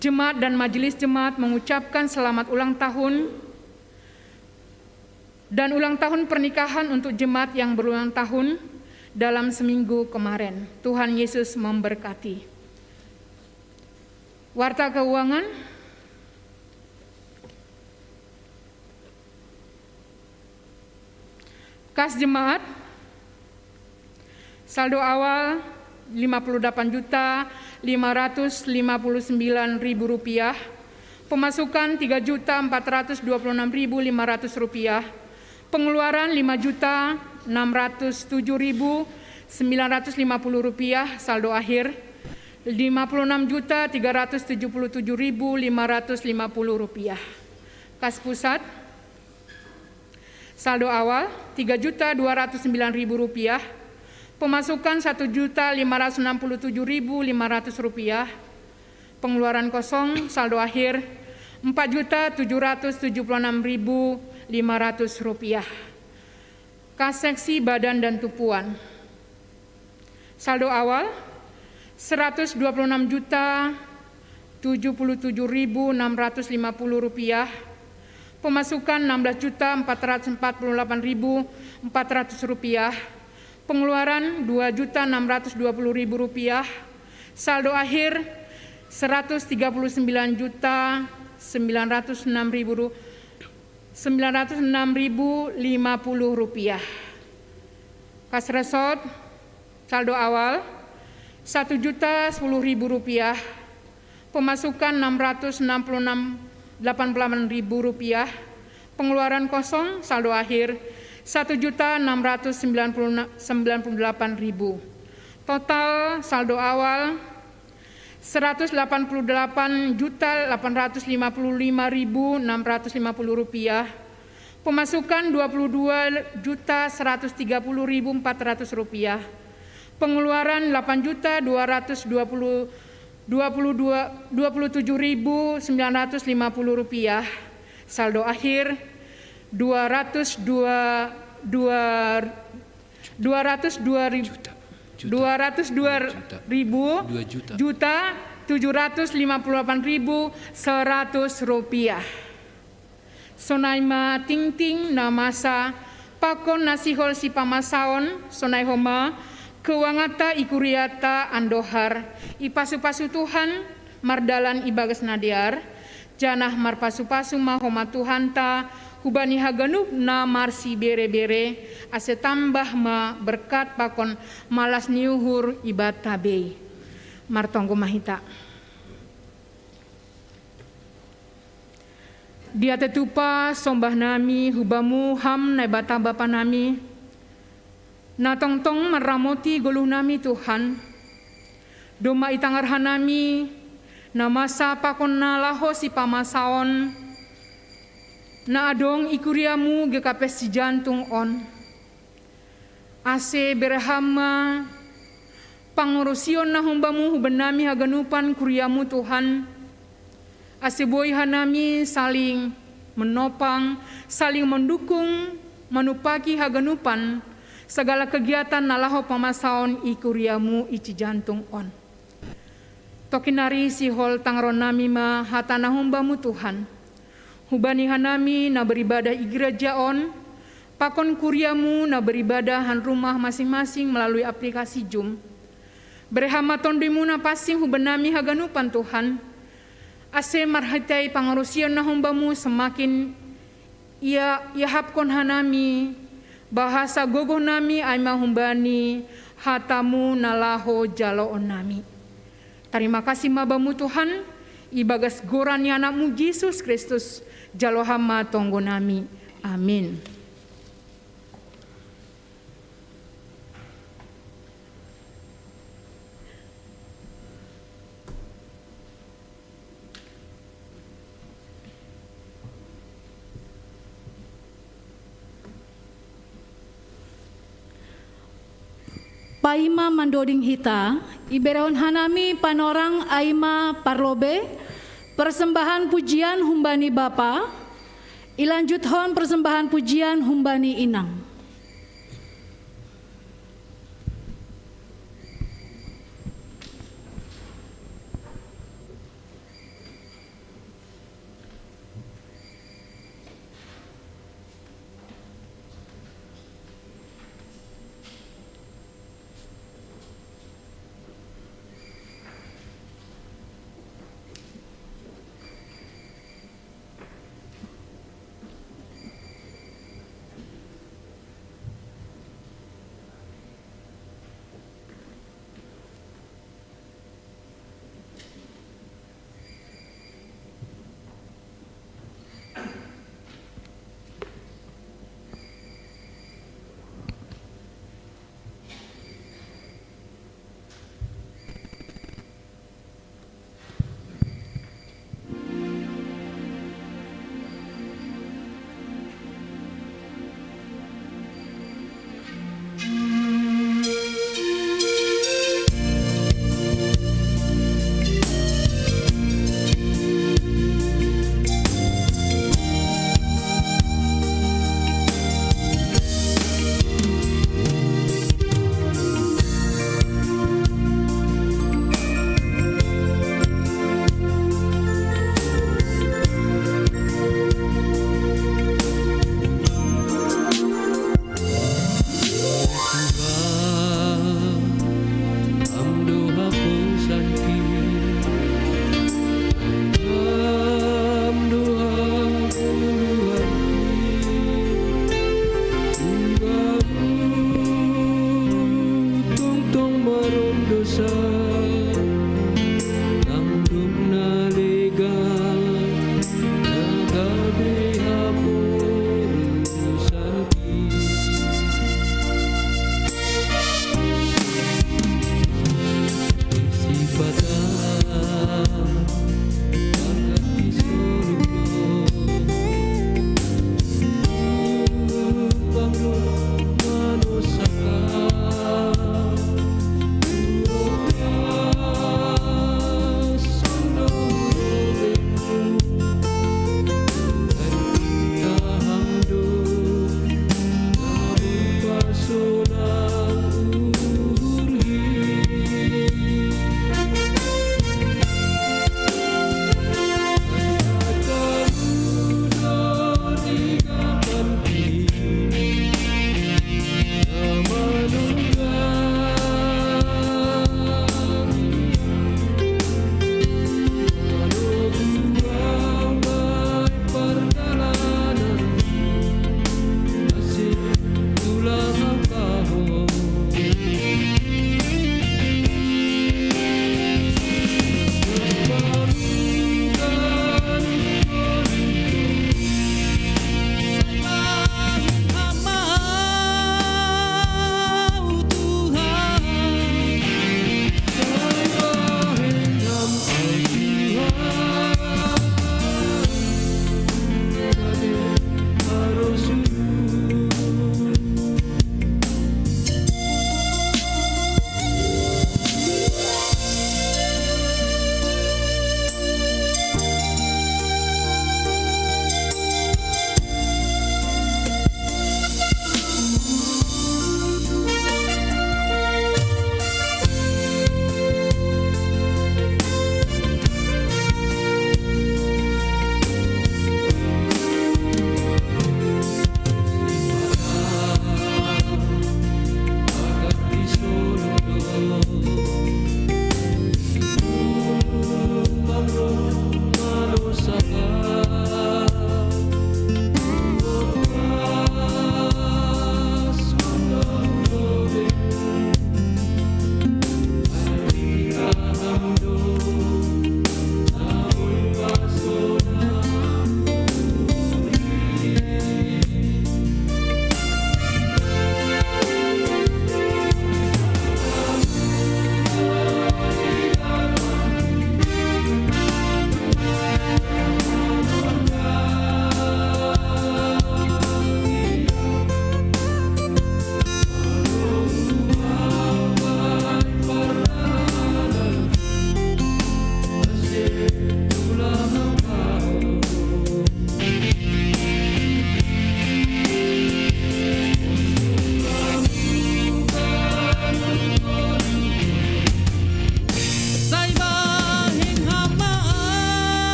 Jemaat dan majelis jemaat mengucapkan selamat ulang tahun dan ulang tahun pernikahan untuk jemaat yang berulang tahun dalam seminggu kemarin. Tuhan Yesus memberkati. Warta keuangan. Kas jemaat, saldo awal lima puluh delapan juta lima ratus lima puluh sembilan ribu rupiah, pemasukan tiga juta empat ratus dua puluh enam ribu lima ratus rupiah, pengeluaran lima juta enam ratus tujuh ribu sembilan ratus lima puluh rupiah, saldo akhir lima puluh enam juta tiga ratus tujuh puluh tujuh ribu lima ratus lima puluh rupiah. Kas pusat, saldo awal tiga juta dua ratus sembilan ribu rupiah, pemasukan satu juta lima ratus enam puluh tujuh ribu lima ratus rupiah, pengeluaran kosong, saldo akhir empat juta tujuh ratus tujuh puluh enam ribu lima ratus rupiah. Kas seksi badan dan tumpuan. Saldo awal seratus dua puluh enam juta tujuh puluh tujuh ribu enam ratus lima puluh rupiah, pemasukan enam belas juta empat ratus empat puluh delapan ribu empat ratus rupiah, pengeluaran dua juta enam ratus dua puluh ribu rupiah, saldo akhir seratus tiga puluh sembilan juta sembilan ratus enam ribu ru-, sembilan ratus enam ribu lima puluh rupiah. Kas resort, saldo awal satu juta sepuluh ribu rupiah, pemasukan enam ratus enam puluh enam delapan puluh delapan ribu rupiah, pengeluaran kosong, saldo akhir satu juta enam ratus sembilan puluh delapan ribu. Total saldo awal seratus delapan puluh delapan juta delapan ratus lima puluh lima ribu enam ratus lima puluh rupiah, pemasukan dua puluh dua juta seratus tiga puluh ribu empat ratus rupiah, pengeluaran delapan juta dua ratus dua puluh, dua puluh dua, dua puluh tujuh ribu sembilan ratus lima puluh rupiah, Saldo akhir dua ratus dua, dua, dua ratus dua ribu, dua ratus dua ribu juta tujuh ratus lima puluh delapan ribu seratus rupiah. Sonai ma tingting na masa pakon na sihol sipamasaon, sonai homa keuanganta i kuriata andohar, ipasu-pasu Tuhan mardalan ibagas na dear, janah marpasu-pasu ma homa Tuhanta hubani haganup na marsibere-bere, ase tambah ma berkat pakon malas ni uhur ibanta bei. Martonggo ma hita. Diatei tupa sombah nami hu Bamu Ham Naibata Bapa nami, na tongtong manramoti goluh nami Tuhan. Domma itangar hanami na masa pakon na laho sipamasaon, na adong i kuria-Mu G K P S Cijantung on. Ase bere Ham ma pangurusion na hum Bamu hu bannami haganupan kuria-Mu Tuhan, ase boi hanami saling menopang, saling mendukung, manupaki haganupan sagala kegiatan na laho pamasaon i kuria-Mu i Cijantung on. Tokin nari sihol tangaron nami ma hata na hum Bamu Tuhan. Hubani hanami na beribadah i gereja on, pakon kuria-Mu na beribadah han rumah masing-masing melalui aplikasi Zoom. Bere Ham ma Tonduy-Mu na pansing hu bannami haganupan Tuhan, ase marhitei pangurusion na hum Bamu semakin ia, iahapkon hanami, bahasa gogoh nami ai ma humbani hata-Mu na laho jaloon nami. Tarima kasih ma Bamu Tuhan, ibagas goran ni Anak-Mu Jesus Kristus, jalo Ham ma tonggo nami. Amin. Paima mandoding hita, iberehon hanami panorang ai ma parlobei, persembahan pujian humbani Bapa, ilanjuthon persembahan pujian humbani Inang.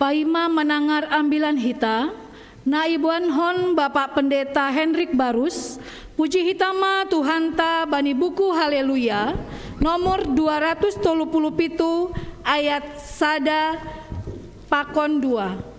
Paima manangar ambilan hita, na iboanhon Bapak Pendeta Hendrik Barus, puji hita ma Tuhanta bani buku Haleluya, nomor dua ratus tolu puluh pitu, ayat sada pakon dua.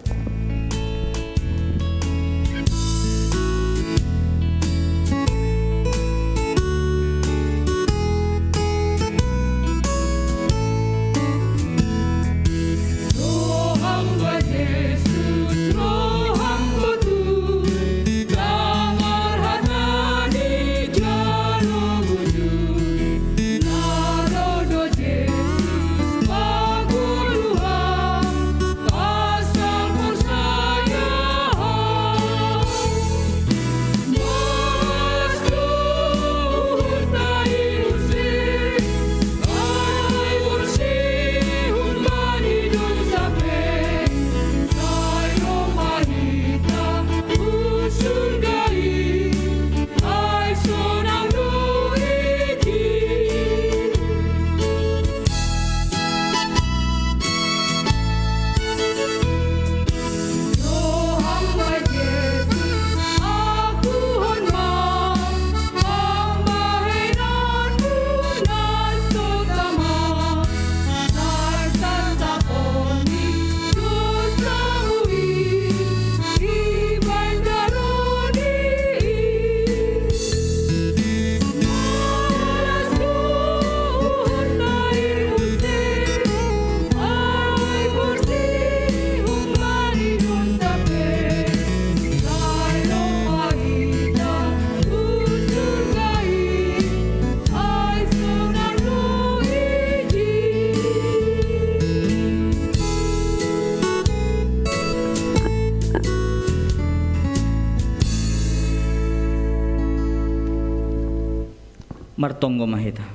Martonggo ma hita.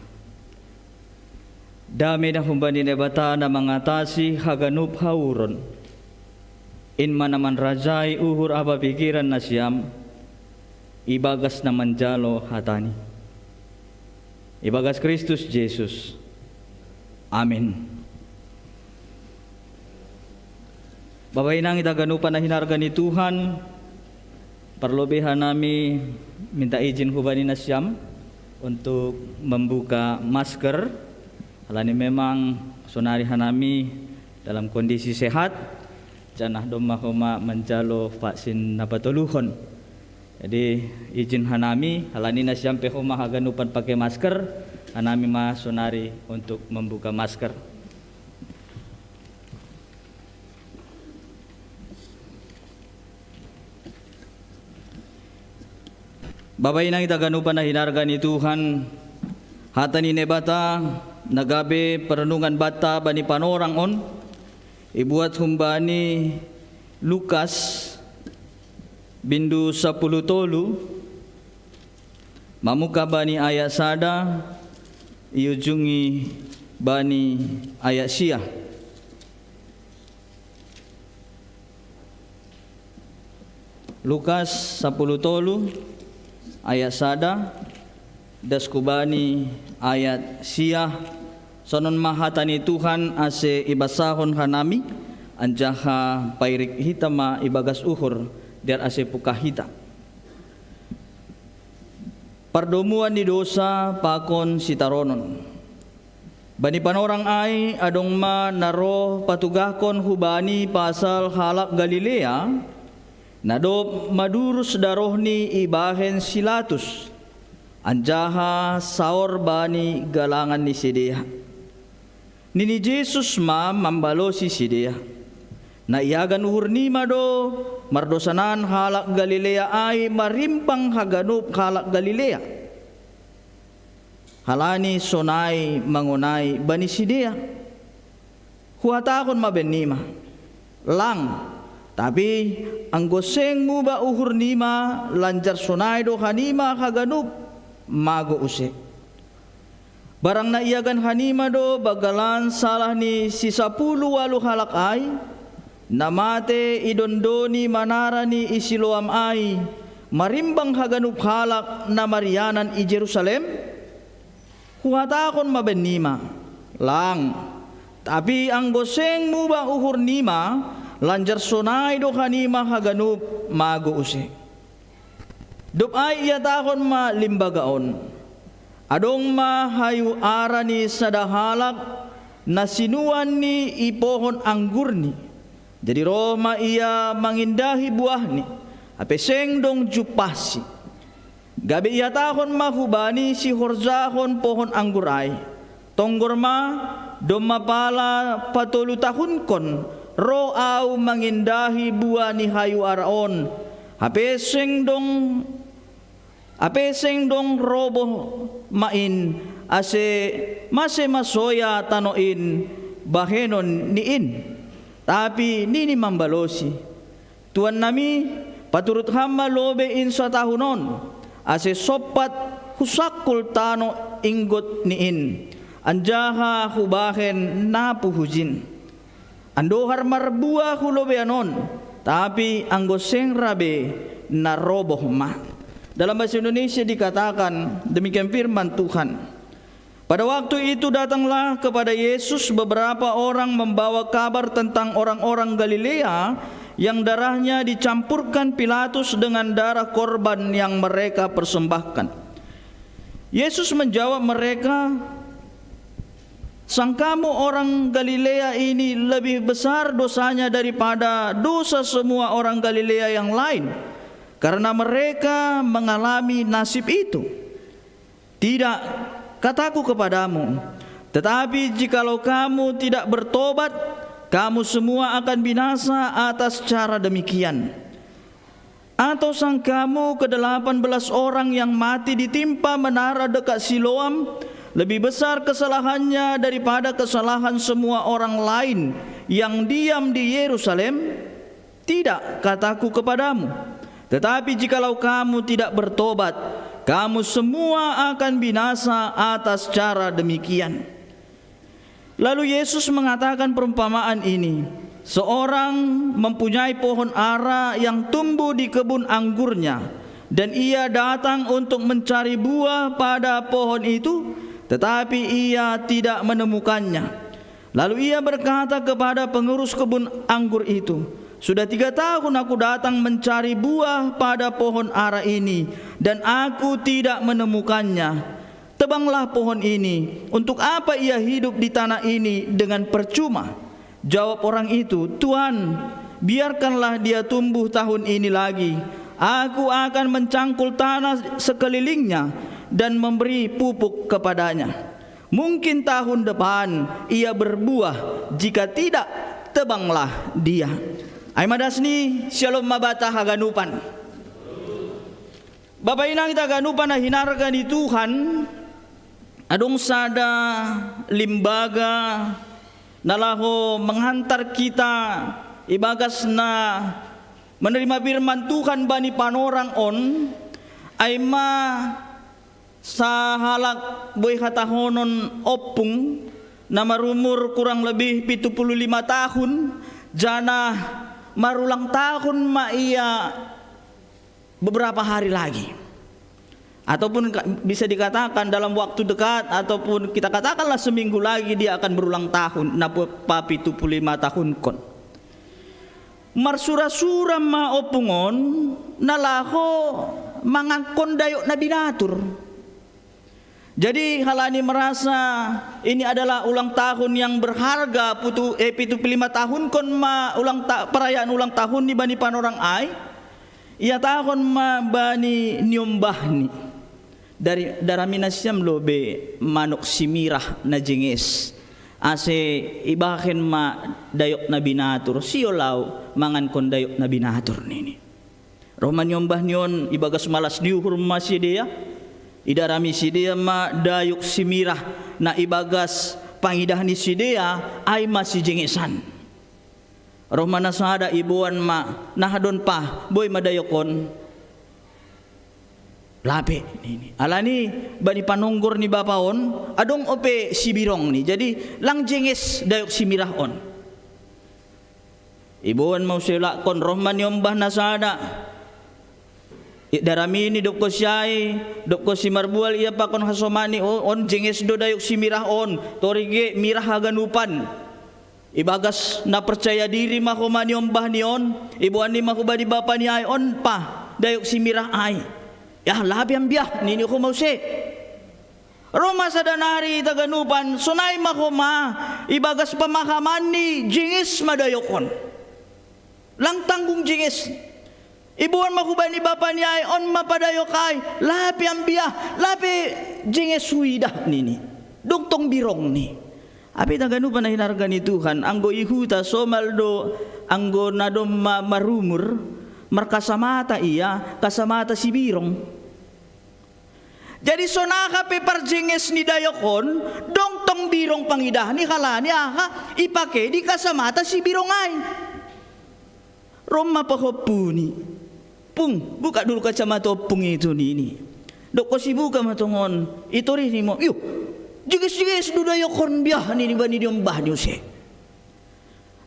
Dame na humbani Naibata na mangatasi haganup hauron, in ma na manrajai uhur aba pikiran nasiam, ibagas na manjalo hatani. Ibagas Kristus Jesus. Amin. Bapa inang ita ganupan na hinarga ni Tuhan, parlobei hanami minta izin hubani nasiam untuk membuka masker, alani memang sonari hanami dalam kondisi sehat, janah domma homa manjalo vaksin na patoluhon. Jadi, izin hanami, alani nasiam pe homa haganupan pakai masker, hanami ma sonari untuk membuka masker. Bapa inang ita ganupan na hinarga ni Tuhan, hata ni Naibata na gabe perenungan banta bani panorang on, ibuat humbani Lukas bindu sapuluh tolu, mamungkah bani ayat sada, iujungi bani ayat sia. Lukas sapuluh tolu ayat sada, das hubani ayat sia, sonon ma hata ni Tuhan ase ibasahon hanami, anjaha pairik hita ma ibagas uhur, dear ase pungkah hita. Pardomuan ni dousa pakon sitaronon. Bani panorang ai adong ma na roh patugahkon hubani pasal halak Galilea, na dob madurus darohni ibahen si Latus, anjaha saor bani galangan ni sidea. Nini Jesus ma mambalosi sidea: Na iagan uhurnima do mardousanan halak Galilea ai marimbang haganup halak Galilea, halani sonai mangonai bani sidea. Huhatahon ma bennima: Lang, tapi anggo seng mubah uhurnima, lanjar sonai do hanima haganup, mago use. Barang na iagan hanima do banggalan salah ni sisapuluh ualuh halak ai, na mate idondoni manara ni i Siloam ai, marimbang haganup halak na marianan i Jerusalem? Huhatahon ma bennima: Lang, tapi anggo seng mubah uhurnima, Lanjar sonai do hanima haganup mago use. Dob ai ihatahon ma limbaga on: Adong ma hayu ara ni sada halak na sinuan ni i pohon anggurni. Jadi roh ma ia mangindahi buahni, hape seng dong jumpahsi. Gabe ihatahon ma hubani sihorjahon pohon anggur ai: Tonggor ma, domma pala patolu tahunkon ro ahu mangindahi bua ni hayu ara on, hape seng dong, hape seng dong roboh ma in, ase mase ma soya tano in bahenon ni in. Tapi nini mambalosi: Tuannami, paturut ham ma lobei in satahun on, ase sompat husangkul tano inggot ni in, anjaha hubahen na puhujin. Andohar marbua hu lobeian on, tapi anggo seng ra be, na roboh ma. Dalam bahasa Indonesia dikatakan demikian firman Tuhan: Pada waktu itu datanglah kepada Yesus beberapa orang membawa kabar tentang orang-orang Galilea yang darahnya dicampurkan Pilatus dengan darah korban yang mereka persembahkan. Yesus menjawab mereka: Sang kamu orang Galilea ini lebih besar dosanya daripada dosa semua orang Galilea yang lain, karena mereka mengalami nasib itu. Tidak, kataku kepadamu, tetapi jikalau kamu tidak bertobat, kamu semua akan binasa atas cara demikian. Atau sang kamu kedelapan belas orang yang mati ditimpa menara dekat Siloam lebih besar kesalahannya daripada kesalahan semua orang lain yang diam di Yerusalem? Tidak, kataku kepadamu, tetapi jikalau kamu tidak bertobat, kamu semua akan binasa atas cara demikian. Lalu Yesus mengatakan perumpamaan ini: Seorang mempunyai pohon ara yang tumbuh di kebun anggurnya, dan ia datang untuk mencari buah pada pohon itu, tetapi ia tidak menemukannya. Lalu ia berkata kepada pengurus kebun anggur itu, "Sudah tiga tahun aku datang mencari buah pada pohon ara ini, dan aku tidak menemukannya. Tebanglah pohon ini. Untuk apa ia hidup di tanah ini dengan percuma?" Jawab orang itu, "Tuan, biarkanlah dia tumbuh tahun ini lagi. Aku akan mencangkul tanah sekelilingnya dan memberi pupuk kepadanya. Mungkin tahun depan ia berbuah, jika tidak, tebanglah dia." Ai ma das ni, syalom ma banta haganupan. Bapa inang hita haganupan na hinarga ni Tuhan, adong sada limbaga na laho menghantar kita ibagas na menerima firman Tuhan bani panorang on, ai ma sahalak boi hatahonon ompung na marumur kurang lebih pitu puluh lima tahun, janah marulang tahun ma ia beberapa hari lagi. Ataupun ka-, bisa dikatakan dalam waktu dekat, ataupun kita katakanlah seminggu lagi dia akan berulang tahun, na pe-, papitu puluh lima tahunkon. Marsura-sura ma ompung on, na laho mangankon dayok na binatur. Jadi, halani merasa ini adalah ulang tahun yang berharga, putu-, eh, pitu puluh lima tahunkon ma ulang ta-, perayaan ulang tahun ni bani panorang ai, ihatahon ma bani niombahni: Dari, darami nasiam lobei manuk simirah na jenges, ase ibahen ma dayok na binatur, sihol ahu mangankon dayok na binatur, nini. Roh ma niombahni on ibagas malas ni uhur ma sidea, idarami sidea ma dayok simirah na ibagas pangidah ni sidea ai masijengesan. Roh ma na sada, iboan ma: "Nah don, Pa, boi ma dayok on." "Lape," nini. Alani bani panonggor ni bapa on adong ope sibirongni, jadi lang jenges dayok simirah on. Iboan ma use ulakkon, roh ma niombah na sada. "I, darami," nidok konsi ai, "Dob konsi marbual ia pakon hasomani, o-, on jenges do dayok simirah on, tori ge mirah haganupan." Ibagas na percaya diri ma homa ni ombah ni on, iboan ni ma hubani bapa ni ai on pa dayok si mirah ai. Ya, lape ambiah nini homa use. Ro ma sada nari taganupan, sonai ma homa ibagas pamahaman ni jenges ma dayok on. Lang tanggung jenges. Iboan ma hubani bapa ni ai on ma pa dayok ai, lape ambiah, lape jenges huidah nini. Dong tong birongni. Ape taganupan na hinarga ni Tuhan, anggo i huta somal do, anggo na domma marumur, markasamata ia, kasamata sibirong. Jadi sonai pe parjenges ni dayok on, dong tong birong pangidah ni halani aha, ipake di kasamata sibirong ai. Ro ma pahompuni. Pung, buka dulu kacamata ompung itu nini. Dok ko sibuka ma tongon, itorih ni ma, iyo, jenges-jenges do dayok on biah nini bani di ombah ni use.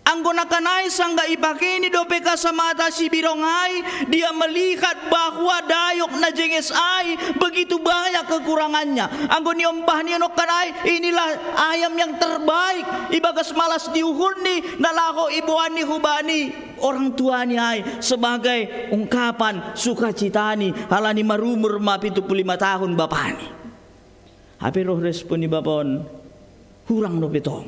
Anggo na kanai sanggah ipake ni dope kasamata sibirong ai, dia melihat bahwa dayok na jenges ai begitu banyak kekurangannya. Anggo ni ombah ni on kanai, inilah ayam yang terbaik ibagas malas ni uhurni na laho iboan ni hubani orang tua ni ai sebagai ungkapan sukacitani halani marumur ma pitu puluh lima tahun bapani. Ape roh respon ni bapa on? Hurang dope tong.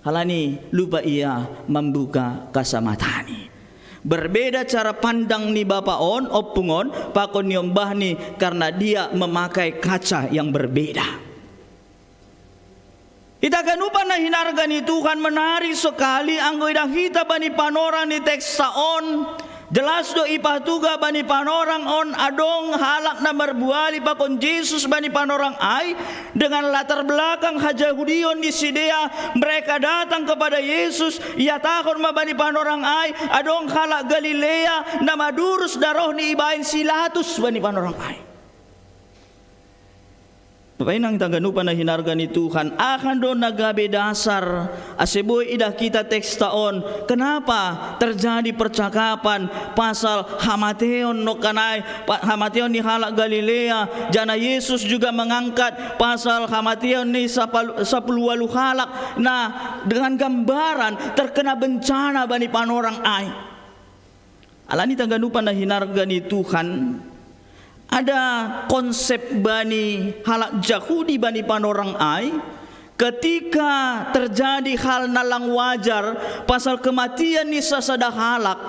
Halani lupa ia mambuka kasamatani. Berbeda cara pandang ni bapa on, ompung on, pakon ni ombahni karena dia memakai kaca yang berbeda. Ita ganupan na hinarga ni Tuhan, menarik sekali anggo idah hita bani panorang ni teksta on, jelas do ipatuga bani panorang on adong halak na marbuali pakon Jesus bani panorang ai, dengan latar belakang hajahudion ni sidea, mereka datang kepada Yesus, ihatahon ma bani panorang ai, adong halak Galilea na madurus darohni ibaen si Pilatus bani panorang ai. Bapak Inang taganupan na hinarga ni Tuhan, aha do na gabe dasar ase boi idah hita teksta on, kenapa terjadi percakapan pasal hamateon nongkan ai, pa-, hamateon ni halak Galilea, jana Yesus juga mengangkat pasal hamateon ni sapal-, sapuluh walu halak, na dengan gambaran terkena bencana bani panorang ai. Alani taganupan na hinarga ni Tuhan, ada konsep bani halak Jahudi bani panorang ai, ketika terjadi hal na lang wajar pasal kematian ni sasada halak,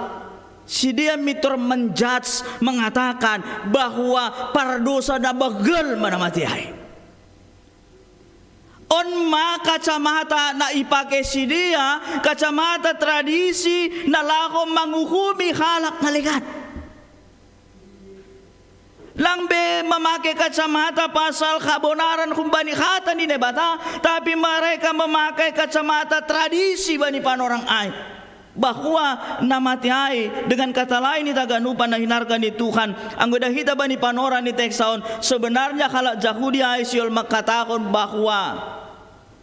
sidea mintor menjudge, mengatakan bahwa pardosa na begal ma na mate ai. On ma kacamata na ipake sidea, kacamata tradisi na laho manguhumi halak na legan. Lang be mamake kacamata pasal habonaran humbani hata ni Naibata, tapi mereka memakai kacamata tradisi bani panorang ai. Bahwa na mate ai, dengan kata lain, ita ganupan na hinarga ni Tuhan, anggo idah hita bani panorang ni teksta on, sebenarnya halak Jahudi ai sihol mangkatahon bahwa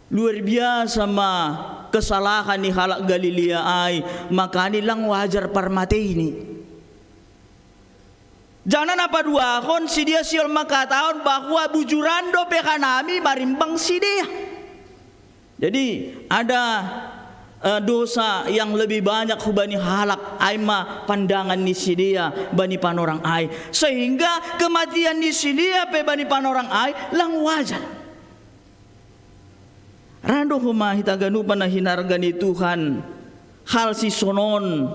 luar biasa ma kesalahan ni halak Galilea ai, makani lang wajar parmateini. Jana na paduahon sidea sihol mangkatahon bahwa bujuran dope hanami marimbang sidea. Jadi ada, eh, dosa yang lebih banyak hubani halak, ai ma pandangan ni sidea bani panorang ai. Sehingga kematian ni sidea pe bani panorang ai lang wajar. Ra do homa hita ganupan na hinarga ni Tuhan, hal sisonon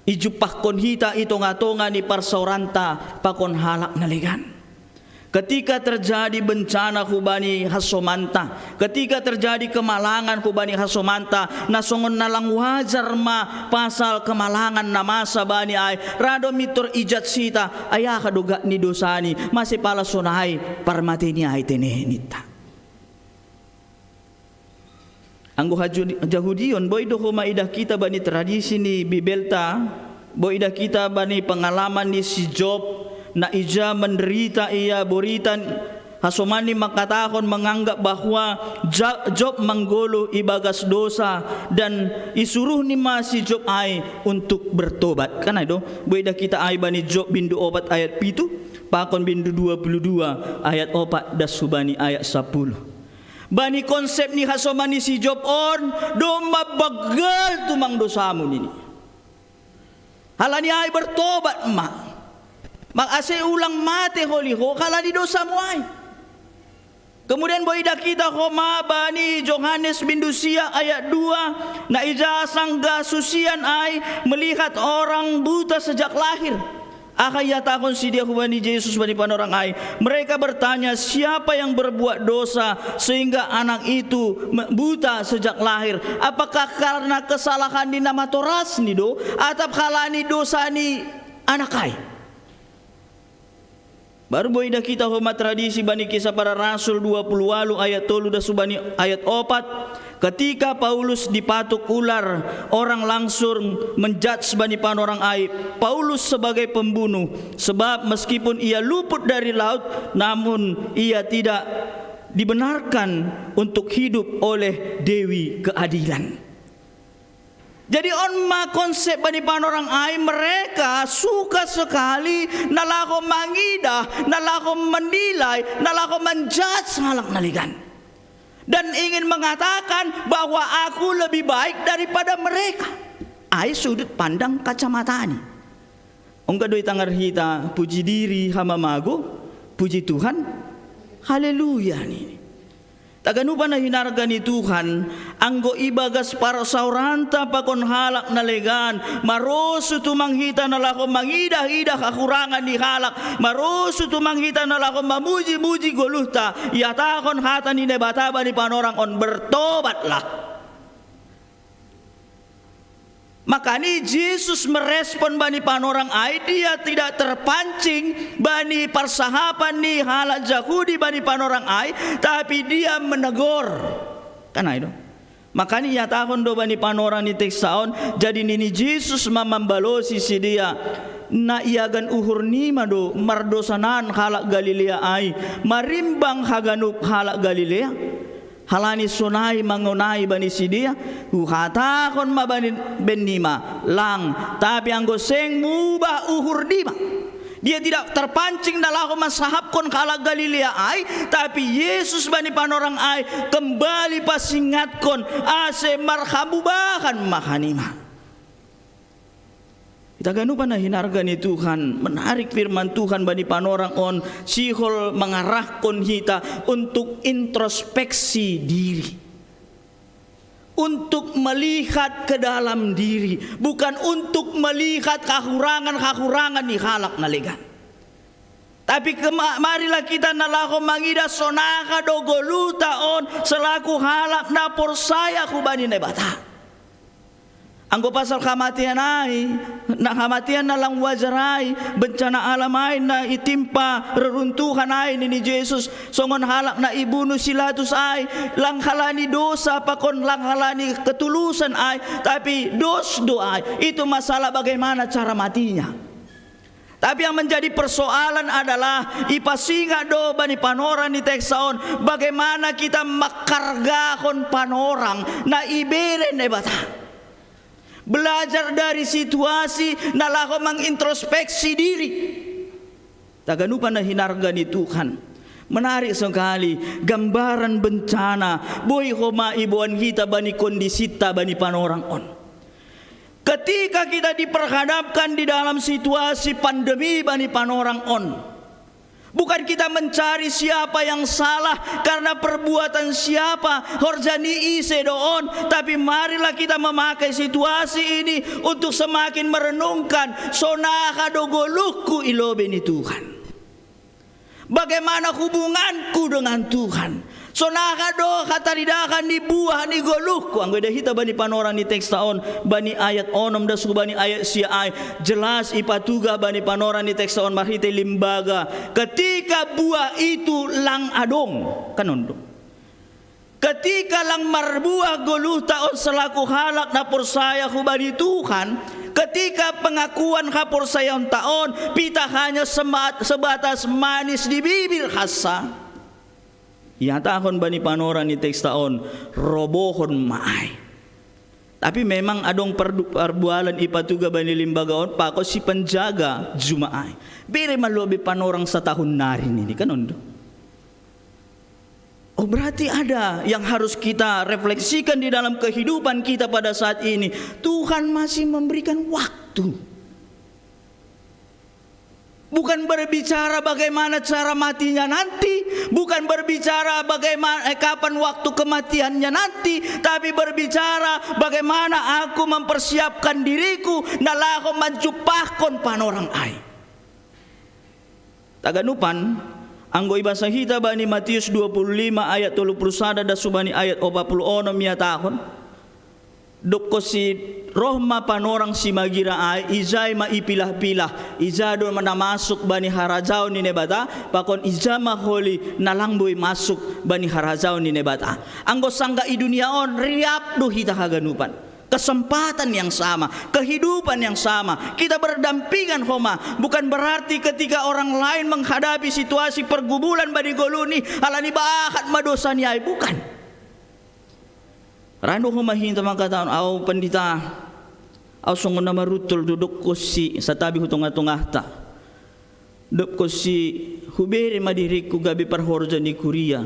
ijumpahkon hita i tonga-tonga ni parsaoranta pakon halak na legan. Ketika terjadi bencana hubani hasomanta, ketika terjadi kemalangan hubani hasomanta, na songon na lang wajar ma pasal kemalangan na masa bani ai, ra do mintor i-judge hita, ai aha do gak ni dosani, mase pala sonai parmateni ai tene ninta. Anggo haju-, Jahudion, boi do homa idah hita bani tradisi ni Bibelta, boi idah hita bani pengalaman ni si Job, na ija menderita ia borita, hasomanni mangkatahon, menganggap bahwa Ja-, Job manggoluh ibagas dosa, dan isuruhni ma si Job ai untuk bertobat. Kan ai do, boi idah hita ai bani Job bindu opat ayat pitu, pakon bindu dua puluh dua ayat opat das hubani ayat sapuluh. Bani konsep ni hasomani si Job on, do mabaggal tumang dosamu nini. Halani ai bertobat ma. Maka ase ulang mate holi ho halani dosamu ai. Kemudian boida kita homa bani Johannes bindu sia ayat dua, na ija sangga susian ai melihat orang buta sejak lahir. Aha ihatahon sidea hubani Jesus bani panorang ai? Mereka bertanya, "Siapa yang berbuat dosa sehingga anak itu me-, buta sejak lahir? Apakah karena kesalahan ni na matorasni do, atap halani dosa ni anak ai?" Baru boida kita homa tradisi bani Kisah Para Rasul dua puluh walu ayat tolu das hubani ayat opat. Ketika Paulus dipatuk ular, orang langsung menjudge bani panorang ai Paulus sebagai pembunuh. Sebab meskipun ia luput dari laut, namun ia tidak dibenarkan untuk hidup oleh Dewi Keadilan. Jadi on ma konsep bani panorang ai, mereka suka sekali na laho mangidah, na laho menilai, na laho menjudge halak na legan. Dan ingin mengatakan bahwa aku lebih baik daripada mereka. Ai sudut pandang kacamatani. Ongga do itangar hita puji diri hamamago, puji Tuhan, haleluya nini. Taganupa na hinarga ni Tuhan, anggo ibagas parsaoranta pakon halak na legan, marosu tumang hita na laho mangidah-idah hahurangan ni halak, marosu tumang hita na laho mamuji-muji goluhta, ihatahon hata ni Naibata bani panorang on, bertobatlah. Makani Jesus merespon bani panorang ai, dia tidak terpancing bani parsahapan ni halak Jahudi bani panorang ai, tapi dia menegor. Kan ai do. Makani ihatahon do bani panorang ni teksta on, jadi nini Jesus ma mambalosi sidea, na iagan uhur nima do mardosanan halak Galilea ai, marimbang haganup halak Galilea? Halani sonai mangonai bani sidea, huhatahon ma bani bennima, lang, tapi anggo seng mubah uhur nima. Dia tidak terpancing na laho mansahapkon halak Galilea ai, tapi Jesus bani panorang ai kembali pasingatkon ase marhamubahan ma hanima. Ita ganupa na hinarga ni Tuhan, menarik firman Tuhan bani panorang on, sihol mengarahkon hita untuk introspeksi diri. Untuk melihat ke dalam diri, bukan untuk melihat kahurangan-kahurangan ni halak na legan. Tapi kema-, marilah kita na laho mangidah sonaha do goluhta on selaku halak na porsaya hubani Naibata. Anggo pasal hamatean ai, na hamatean na lang wajar ai, bencana alam ai na itimpa reruntuhan ai nini Jesus, songon halak na ibunu si Latus ai, lang halani dosa pakon lang halani ketulusan ai, tapi dos do ai, itu masalah bagaimana cara matinya. Tapi yang menjadi persoalan adalah ipasingat do bani panorang ni teksta on, bagaimana kita manghargahon panorang na ibere Naibata. Belajar dari situasi na laho mengintrospeksi diri. Taganupa na hinarga ni Tuhan. Menarik sekali gambaran bencana boi homa iboan hita bani kondisinta bani panorang on. Ketika kita diperhadapkan di dalam situasi pandemi bani panorang on, bukan kita mencari siapa yang salah karena perbuatan siapa, horja ni ise do on, tapi marilah kita memakai situasi ini untuk semakin merenungkan, sonaha do goluhku i lobei ni Tuhan. Bagaimana hubunganku dengan Tuhan? Sonaha do hataridahan ni buah ni goluhku? Anggo ida hita bani panorang ni teksta on, bani ayat onom das hubani ayat sia ai, jelas ipatugah bani panorang ni teksta on marhitei limbaga, ketika buah itu lang adong. Kan on do. Ketika lang marbuah goluhta on selaku halak na porsaya hubani Tuhan, ketika pengakuan haporsayaonta on pitah hanya semat-, sebatas manis di bibir hansa, ihatahon bani panorang ni teksta on, robohon ma ai. Tapi memang adong pardu-, parbualan ipatugah bani limbaga on pakon sipanjaga juma ai. Bere ma lobei panorang satahun nari nini, kan on do. O Berarti ada yang harus kita refleksikan di dalam kehidupan kita pada saat ini. Tuhan masih memberikan waktu. Bukan berbicara bagaimana cara matinya nanti, bukan berbicara bagaimana, eh, kapan waktu kematiannya nanti, tapi berbicara bagaimana aku mempersiapkan diriku na laho manjumpahkon panorang ai. Taganupan, anggo ibasa hita bani Matius dua puluh lima ayat tolu puluh sada das hubani ayat opat puluh onom ihatahon, dob konsi roh ma panorang simagira ai, ijai ma ipilah-pilah, ija do na masuk bani harajaon ni Naibata, pakon ija ma holi na lang boi masuk bani harajaon ni Naibata. Anggo sanggah i dunia on, riap do hita haganupan. Kesempatan yang sama, kehidupan yang sama. Kita berdampingan homa. Bukan berarti ketika orang lain menghadapi situasi pergumulan bani ngoluni, alani bahat ma dosa ni ai, bukan. Ranu homa hinta mangkatahon, "Au, Pandita, au songon na maruntul do dokkon si santabi hu tonga-tongahta. Dokkon si hubere ma diringku gabe parhorja ni kuria,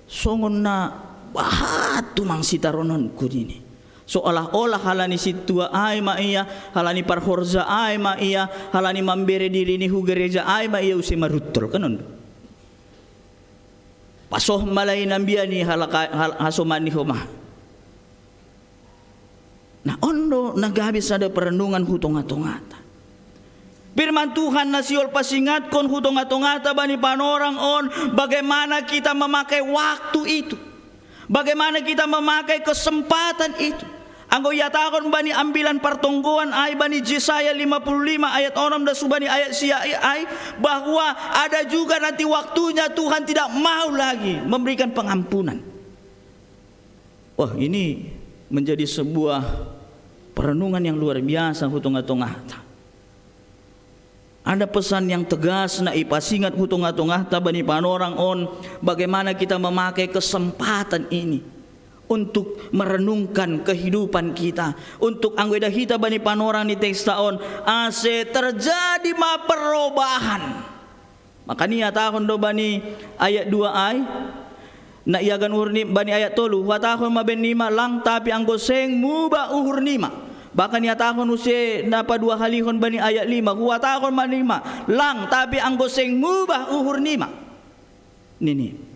songon na bahat tumang sitarononku," nini. Seolah-olah halani sintua ai ma ia, halani parhorja ai ma ia, halani mambere dirini hu gereja ai ma ia use maruntul, kan on do. Pasoh ma lai nambia ni halak-, hal-, hasoman ni homa. Nah, on do na gabe sada perenungan hu tonga-tongata. Firman Tuhan na sihol pasingatkon hu tonga-tongata bani panorang on, bagaimana kita memakai waktu itu. Bagaimana kita memakai kesempatan itu. Anggo ihatahon bani Ambilan Partonggoan ai, bani Jesaya lima puluh lima ayat onom das hubani ayat sia ai, bahwa ada juga nanti waktunya Tuhan tidak mau lagi memberikan pengampunan. Wah, ini menjadi sebuah perenungan yang luar biasa hu tonga-tongata. Ada pesan yang tegas na ipasingat hu tonga-tongahta bani panorang on, bagaimana kita memakai kesempatan ini untuk merenungkan kehidupan kita, untuk anggo ida hita bani panorang ni teksta on, ase terjadi ma perobahan. Makana ihatahon do bani ayat dua ai, na iagan uhur ni, bani ayat tolu, huhatahon ma bennima lang, tapi anggo seng mubah uhur nima. Bahkan ihatahon use na paduahalihon bani ayat lima, huhatahon ma nima lang, tapi anggo seng mubah uhur nima, nini.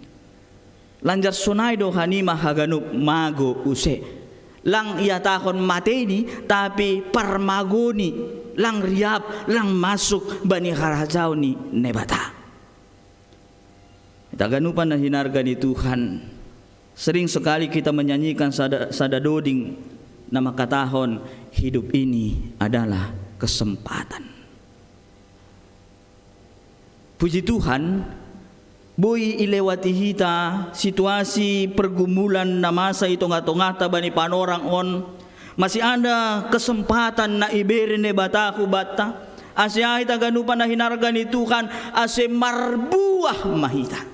Lanjar sonai do hanima haganup mago use. Lang ihatahon mateni, tapi parmagoni, lang riap, lang masuk bani harajaon ni Naibata. Hita haganupan na hinarga ni Tuhan, sering sekali kita menyanyikan sada, sada doding na mangkatahon, "Hidup ini adalah kesempatan." Puji Tuhan, boi ilewati hita situasi pergumulan na masa i tonga-tongahta bani panorang on, masih ada kesempatan na ibere Naibata hubanta, ase hita haganupan na hinarga ni Tuhan, ase marbuah ma hita.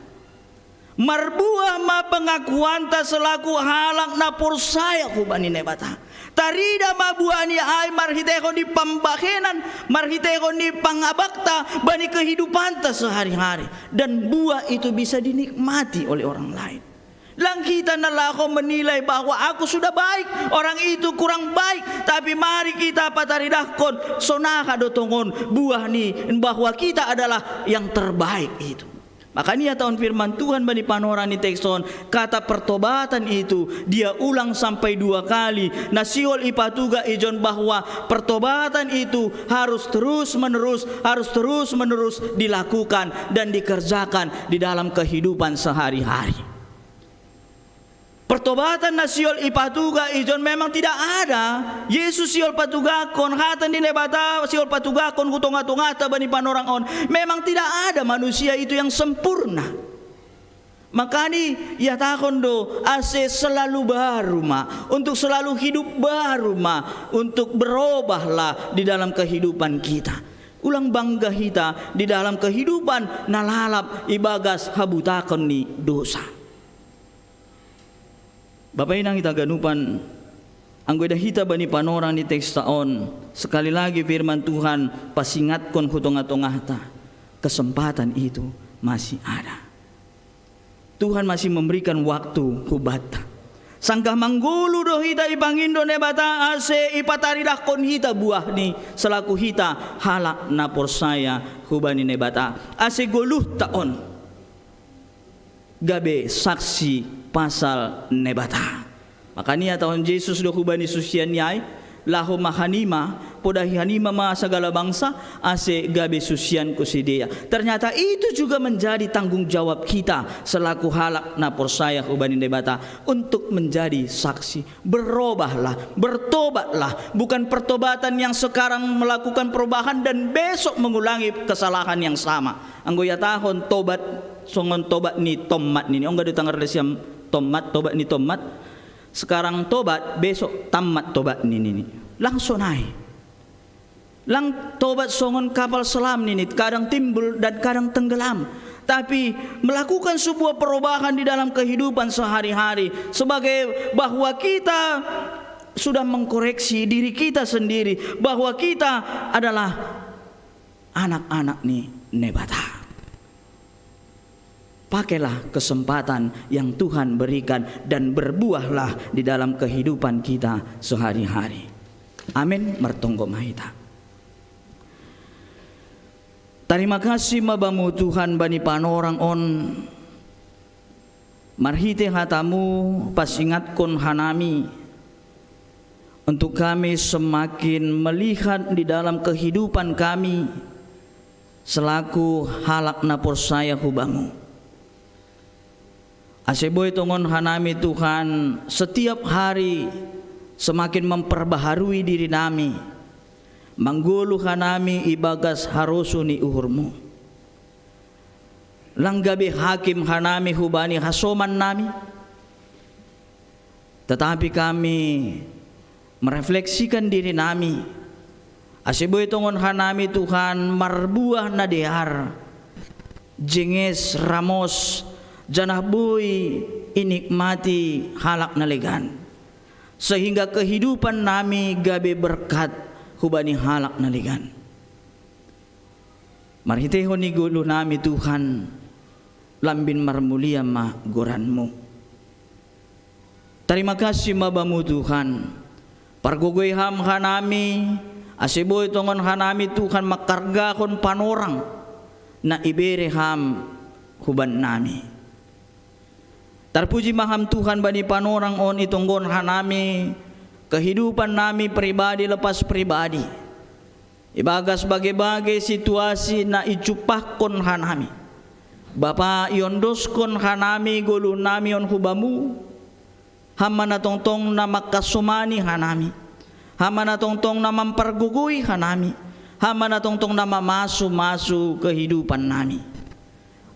Marbuah ma pengakuanta selaku halak na porsaya hubani Naibata. Tarida ma buah ni ai marhitehon ni pambahenan, marhitehon ni pangabakta bani kehidupanta sehari-hari. Dan buah itu bisa dinikmati oleh orang lain. Lang hita na laho menilai bahwa aku sudah baik, orang itu kurang baik. Tapi mari kita pataridahkon, sonaha do tongon buah ni bahwa kita adalah yang terbaik itu. Makana ihatahon firman Tuhan bani panorang ni teks on, kata pertobatan itu dia ulang sampai dua kali. Na sihol ipatuga ijon bahwa pertobatan itu harus terus-menerus, harus terus-menerus dilakukan dan dikerjakan di dalam kehidupan sehari-hari. Pertobatan na sihol ipatuga ijon memang tidak ada. Yesus sihol patugakon, hata ni Naibata sihol patugakon hu tonga-tongata bani panorang on. Memang tidak ada manusia itu yang sempurna. Makana ihatahon do ase selalu baru ma, untuk selalu hidup baru ma, untuk berubahlah di dalam kehidupan kita. Ulang bangga hita di dalam kehidupan na lalap ibagas habutakon ni dosa. Bapa inang hita haganupan, anggo ida hita bani panorang ni teksta on, sekali lagi firman Tuhan pasingatkon hu tonga-tongahta, kesempatan itu masih ada. Tuhan masih memberikan waktu hubata. Sangkah manggulu do hita ipangindo Naibata ase ipataridahkon hita buahni selaku hita halak na porsaya hubani Naibata. Ase goluhta on gabe saksi pasal Naibata. Makania tahun Jesus do hubani susian ni ai, laho ma hanima, podahi hanima ma sagala bangsa, ase gabe susianku sidea. Ternyata itu juga menjadi tanggung jawab kita selaku halak na porsaya hubani Naibata untuk menjadi saksi. Berubahlah, bertobatlah. Bukan pertobatan yang sekarang melakukan perubahan dan besok mengulangi kesalahan yang sama. Anggo ihatahon tobat songon tobat ni tommat nini, ongga do tangar desiam tommat, tobat ni tommat. Sekarang tobat, besok tammat tobat nini. Langsung naik. Lang tobat songon kapal selam nini, kadang timbul dan kadang tenggelam. Tapi melakukan sebuah perubahan di dalam kehidupan sehari-hari sebagai bahwa kita sudah mengkoreksi diri kita sendiri bahwa kita adalah anak-anak ni Naibata. Pakailah kesempatan yang Tuhan berikan dan berbuahlah di dalam kehidupan kita sehari-hari. Amin. Martonggo ma hita. Tarima kasih ma Bamu Tuhan bani panorang on. Marhite hatamu pasingatkon hanami untuk kami semakin melihat di dalam kehidupan kami selaku halak na porsaya hu Bamu. Ase boi tongon hanami Tuhan setiap hari semakin memperbaharui diri nami, manggolu hanami ibagas harosuh ni uhurmu. Lang gabe hakim hanami hubani hasoman nami, tetapi kami merefleksikan diri nami, ase boi tongon hanami Tuhan marbuah na dear, jenges, ramos, janah boi inikmati halak na legan, sehingga kehidupan nami gabe berkat hubani halak na legan. Marhitehon ni goluh nami Tuhan, lambin marmulia ma goranmu. Tarima kasih ma Bamu Tuhan. Pargogoi Ham hanami, ase boi tongon hanami Tuhan mangkargahon panorang na ibere Ham huban nami. Tarpuji ma Ham Tuhan bani panorang on itonggon hanami kehidupan nami pribadi lepas pribadi. Ibagas bage-bage situasi na ijumpahkon hanami. Bapa, iondoskon hanami goluh nami on hu Bamu. Ham ma na tongtong na mangkasomani hanami. Ham ma na tongtong na mampargogoi hanami. Ham ma na tongtong na mamasu-masu kehidupan nami.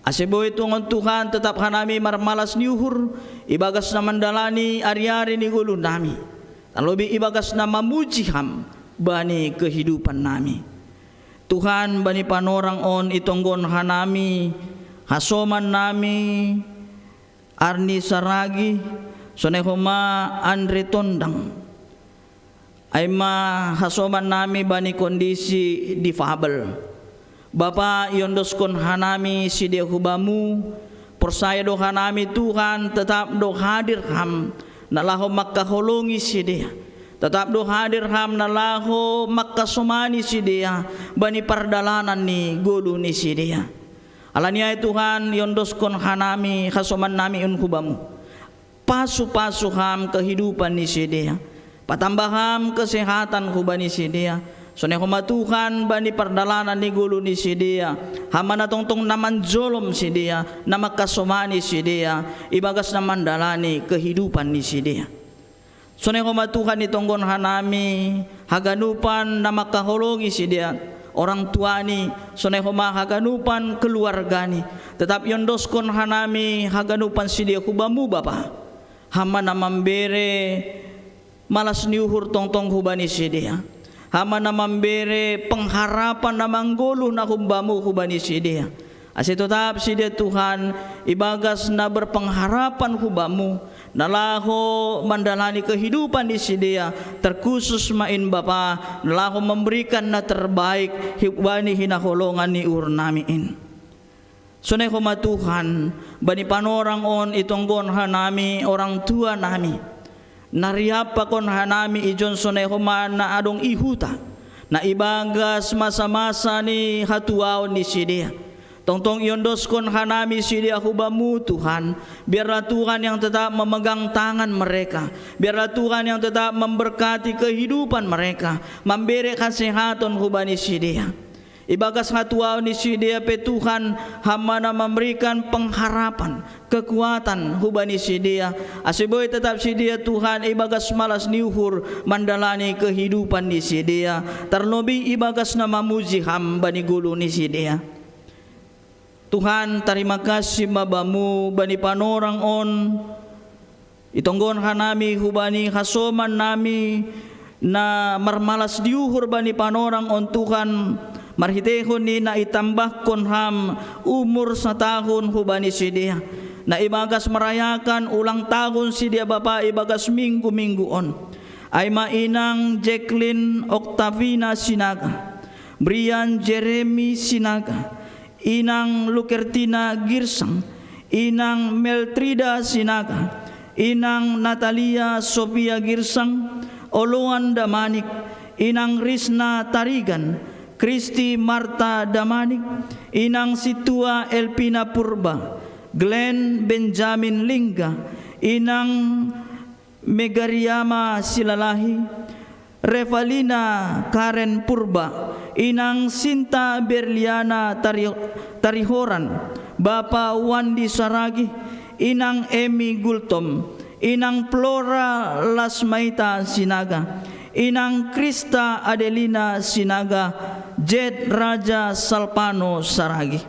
Ase boi tongon Tuhan tetap hanami marmalas ni uhur ibagas na mandalani ari-ari ni goluh nami. Tarlobih ibagas na mamuji Ham bani kehidupan nami. Tuhan, bani panorang on itonggon hanami hasoman nami Arni Saragi, sonai homa Andre Tondang. Ai ma hasoman nami bani kondisi difabel. Bapa, iondoskon hanami sidea hu Bamu, porsaya do hanami Tuhan tetap do hadir Ham na laho mangkaholongi sidea. Tetap do hadir Ham na laho mangkasomani sidea bani pardalanan ni goluh ni sidea. Alani ai Tuhan, iondoskon hanami hasoman nami on hu Bamu. Pasu-pasu Ham kehidupan ni sidea. Patamba Ham kesehatan hubani sidea. Sonai homa Tuhan bani pardalanan ni goluh ni sidea. Ham ma na tongtong na manjolom sidea, na mangkasomani sidea ibagas na mandalani kehidupan ni sidea. Sonai homa Tuhan itonggon hanami haganupan na mangkaholongi sidea, orang tuani, sonai homa haganupan keluargani. Tetap iondoskon hanami haganupan sidea hu Bamu Bapa. Ham ma na mambere malas ni uhur tongtong hubani sidea. Ham ma na mambere pengharapan na manggoluh na hum Bamu hubani sidea. Ase totap sidea Tuhan ibagas na berpengharapan hu Bamu, na laho mandalani kehidupan ni sidea, terkhusus ma in Bapa, na laho memberikan na terbaik hubani hinaholongan ni uhur nami in. Sonai homa Tuhan, bani panorang on i tonggon hanami orang tua nami. Na riap pakon hanami ijon sonai homa na adong i huta. Na ibagas masa-masa ni hatuaon ni sidea. Tongtong iondoskon hanami sidea hu Bamu Tuhan. Biarlah Tuhan yang tetap memegang tangan mereka. Biarlah Tuhan yang tetap memberkati kehidupan mereka. Mambere hasehaton hubani sidea. Ibagas hatuaon ni sidea pe Tuhan, Ham ma na memberikan pengharapan, kekuatan hubani sidea. Ase boi tetap sidea Tuhan ibagas malas ni uhur mandalani kehidupan ni sidea. Terlebih ibagas na mamuji Ham bani golu ni sidea. Tuhan, tarima kasih ma Bamu bani panorang on. Itonggon hanami hubani hasoman nami na marmalas ni uhur bani panorang on Tuhan, marhiteihon ni na itambahkon Ham umur satahun hubani sidea. Na ibagas merayakan ulang tahun sidea Bapa ibagas minggu-minggu on. Ai ma inang Jacqueline Octavina Sinaga, Brian Jeremy Sinaga, Inang Lukertina Girsang, Inang Meltrida Sinaga, Inang Natalia Sofia Girsang, Oloan Damanik, Inang Risna Tarigan, Kristi Marta Damanik, Inang Situa Elpina Purba, Glenn Benjamin Lingga, Inang Megariama Silalahi, Revalina Karen Purba, Inang Sinta Berliana Tari-, Tarihoran, Bapa Wandi Saragi, Inang Emi Gultom, Inang Flora Lasmaita Sinaga, Inang Krista Adelina Sinaga, Jet Raja Salpano Saragi.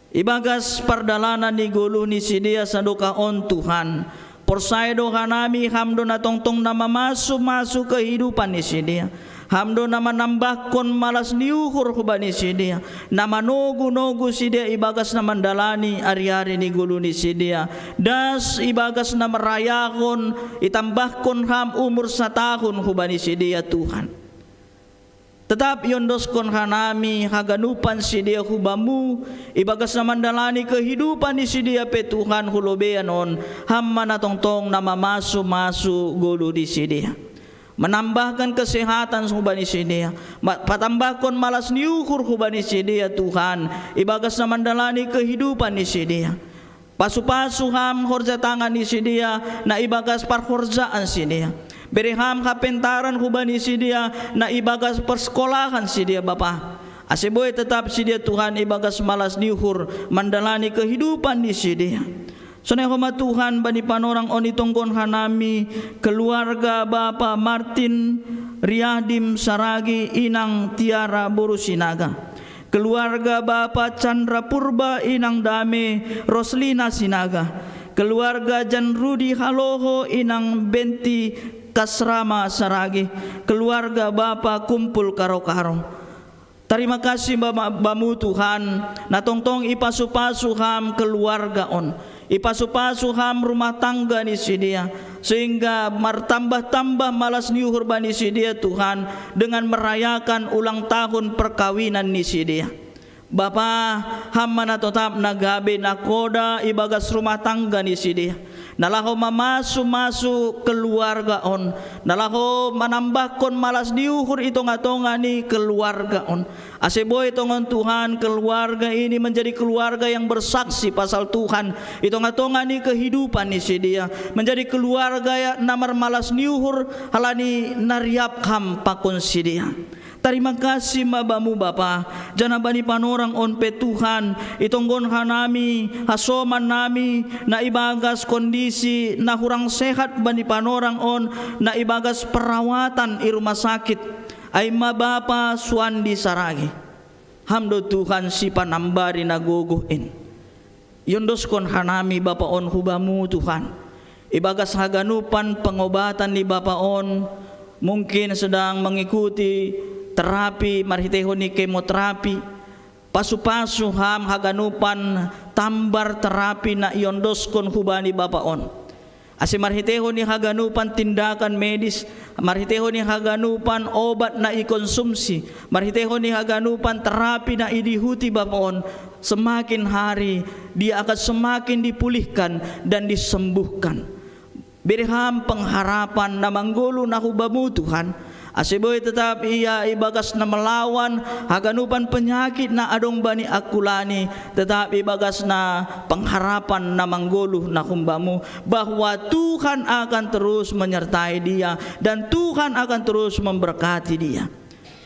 Ibagas pardalanan ni golu ni sidea sadokah on Tuhan. Porsaya do hanami Ham do na tongtong na mamasu-masu kehidupan ni sidea. Ham do na manambahkon malas ni uhur hubani sidea. Na manogu-nogu sidea ibagas na mandalani ari-ari ni golu ni sidea. Das ibagas na merayahon itambahkon Ham umur satahun hubani sidea Tuhan. Tetap iondoskon hanami haganupan sidea hu Bamu, ibagas na mandalani kehidupan ni sidea pe Tuhan hu lobeian on, Ham ma na tongtong na mamasu-masu golu ni sidea. Menambahkan kesehatan hubani sidea, ma-, patambahkon malas ni uhur hubani sidea Tuhan, ibagas na mandalani kehidupan ni sidea. Pasu-pasu Ham horja tangan ni sidea na ibagas parhorjaan sidea. Bere Ham hapentaran hubani sidea na ibagas parsekolahan sidea Bapa. Ase boi tetap sidea Tuhan ibagas malas ni uhur mandalani kehidupan ni sidea. Sonai homa Tuhan bani panorang on itonggon hanami keluarga Bapa Martin Riadim Saragi Inang Tiara Boru Sinaga. Keluarga Bapa Chandra Purba Inang Dame Roslina Sinaga. Keluarga Jan Rudi Haloho Inang Benti Kasrama Saragi. Keluarga Bapa Kumpul Karo-Karo. Tarima kasih Bapa, Bamu Tuhan, na tongtong ipasu-pasu Ham keluarga on. Ipasu-pasu Ham rumah tangga ni sidea, sehingga martambah-tambah malas ni uhur bani sidea Tuhan, dengan merayakan ulang tahun perkawinan ni sidea. Bapa, Ham ma na totap na gabe nahoda ibagas rumah tangga ni sidea. Na laho mamasu-masu keluarga on, na laho manambahkon malas ni uhur i tonga-tonga ni keluarga on. Ase boi tongon Tuhan keluarga ini menjadi keluarga yang bersaksi pasal Tuhan i tonga-tonga ni kehidupan ni sidea. Menjadi keluarga ya na marmalas ni uhur halani na riap Ham pakon sidea. Tarima kasih ma Bamu Bapa, janah bani panorang on pe Tuhan, itonggon hanami, hasoman nami, na ibagas kondisi na hurang sehat bani panorang on, na ibagas perawatan i rumah sakit. Ai ma Bapa Suandi Saragi. Ham do Tuhan sipanambari na gogoh in. Iondoskon hanami Bapa on hu Bamu Tuhan. Ibagas haganupan pengobatan ni Bapa on, mungkin sedang mengikuti terapi marhiteihon ni kemoterapi. Pasu-pasu Ham haganupan tambar terapi na iondoskon hubani Bapa on. Ase marhiteihon ni haganupan tindakan medis, marhiteihon ni haganupan obat na ikonsumsi, marhiteihon ni haganupan terapi na idihuti Bapa on, Semakin hari, dia akan semakin dipulihkan dan disembuhkan. Bere ham pengharapan na manggoluh na humbamu, Tuhan. Ase boi tetap ia ibagas na melawan haganupan penyakit na adong bani angkulani, tetap ibagas na pengharapan na manggoluh na humbamu, bahwa Tuhan akan terus menyertai dia dan Tuhan akan terus memberkati dia.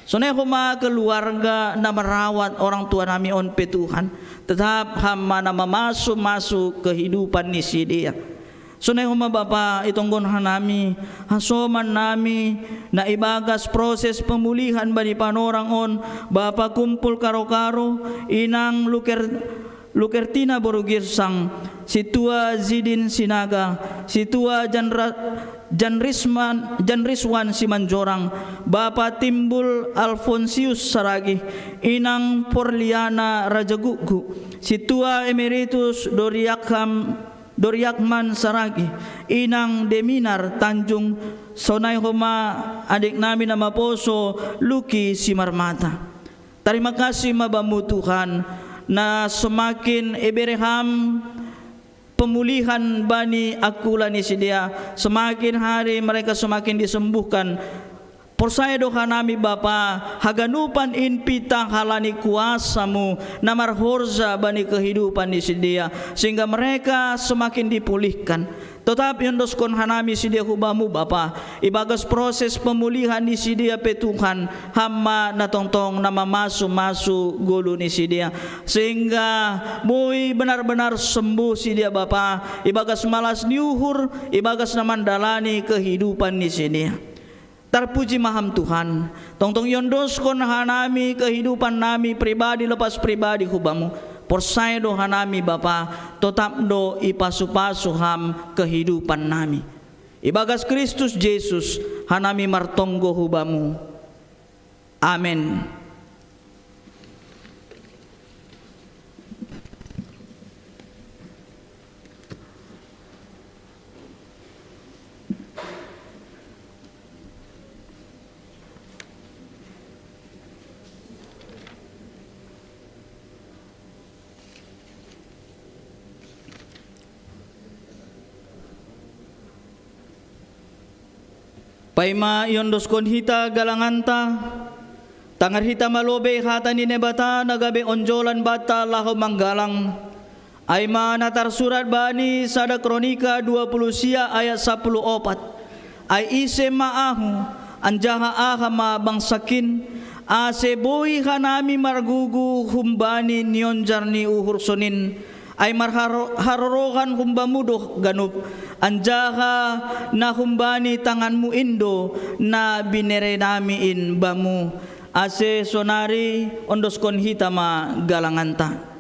Sonai homa keluarga na merawat orang tua nami on pe, Tuhan, tetap ham ma na mamasu-masu kehidupan ni sidea. Sonai homa Bapa, itonggon hanami hasoman nami na ibagas proses pemulihan bani panorang on, Bapa Kumpul Karo-karo, Inang Luker Lukertina boru Girsang, Sintua Zidin Sinaga, Sintua Janra, Janrisman, Janriswan Simanjorang, Bapa Timbul Alfonsius Saragih, Inang Porliana Rajagukgu, Sintua Emeritus Doriakham, Doriakman Saragih, Inang Deminar Tanjung, sonai homa adik nami na maposo Luki Simarmata. Tarima kasih ma Bamu, Tuhan, na semakin ibere Ham pemulihan bani angkula ni sidea, semakin hari mereka semakin disembuhkan. Porsaya do hanami, Bapa, haganupan in pitah halani kuasa-Mu na marhorja bani kehidupan ni sidea, sehingga mereka semakin dipulihkan. Totap iondoskon hanami sidea hu Bamu, Bapa, ibagas proses pemulihan ni sidea pe, Tuhan, Ham ma na tongtong na mamasu-masu goluh ni sidea, sehingga boi benar-benar sembuh sidea, Bapa, ibagas malas ni uhur, ibagas na mandalani kehidupan ni sidea. Tarpuji ma Ham, Tuhan. Tongtong iondoskon hanami kehidupan nami pribadi lepas pribadi hu Bamu. Porsaya do hanami, Bapa, totap do ipasu-pasu Ham kehidupan nami. Ibagas Kristus Jesus hanami martonggo hu Bamu. Amen. Paima iondoskon hita galanganta, tangar hita ma lobei hata ni Naibata na gabe onjolan banta laho manggalang. Ai ma na tarsurat bani sada Kronika dua puluh sia ayat sapuluh opat. Ai ise ma ahu, anjaha aha ma bangsakin, ase boi hanami margugu humbani nionjar ni uhur sonin, ai marharo-, harorohan hu Bamu do ganup, anjaha na humbani tanganMu in do na binere nami in Bamu. Ase sonari ondoskon hita ma galanganta.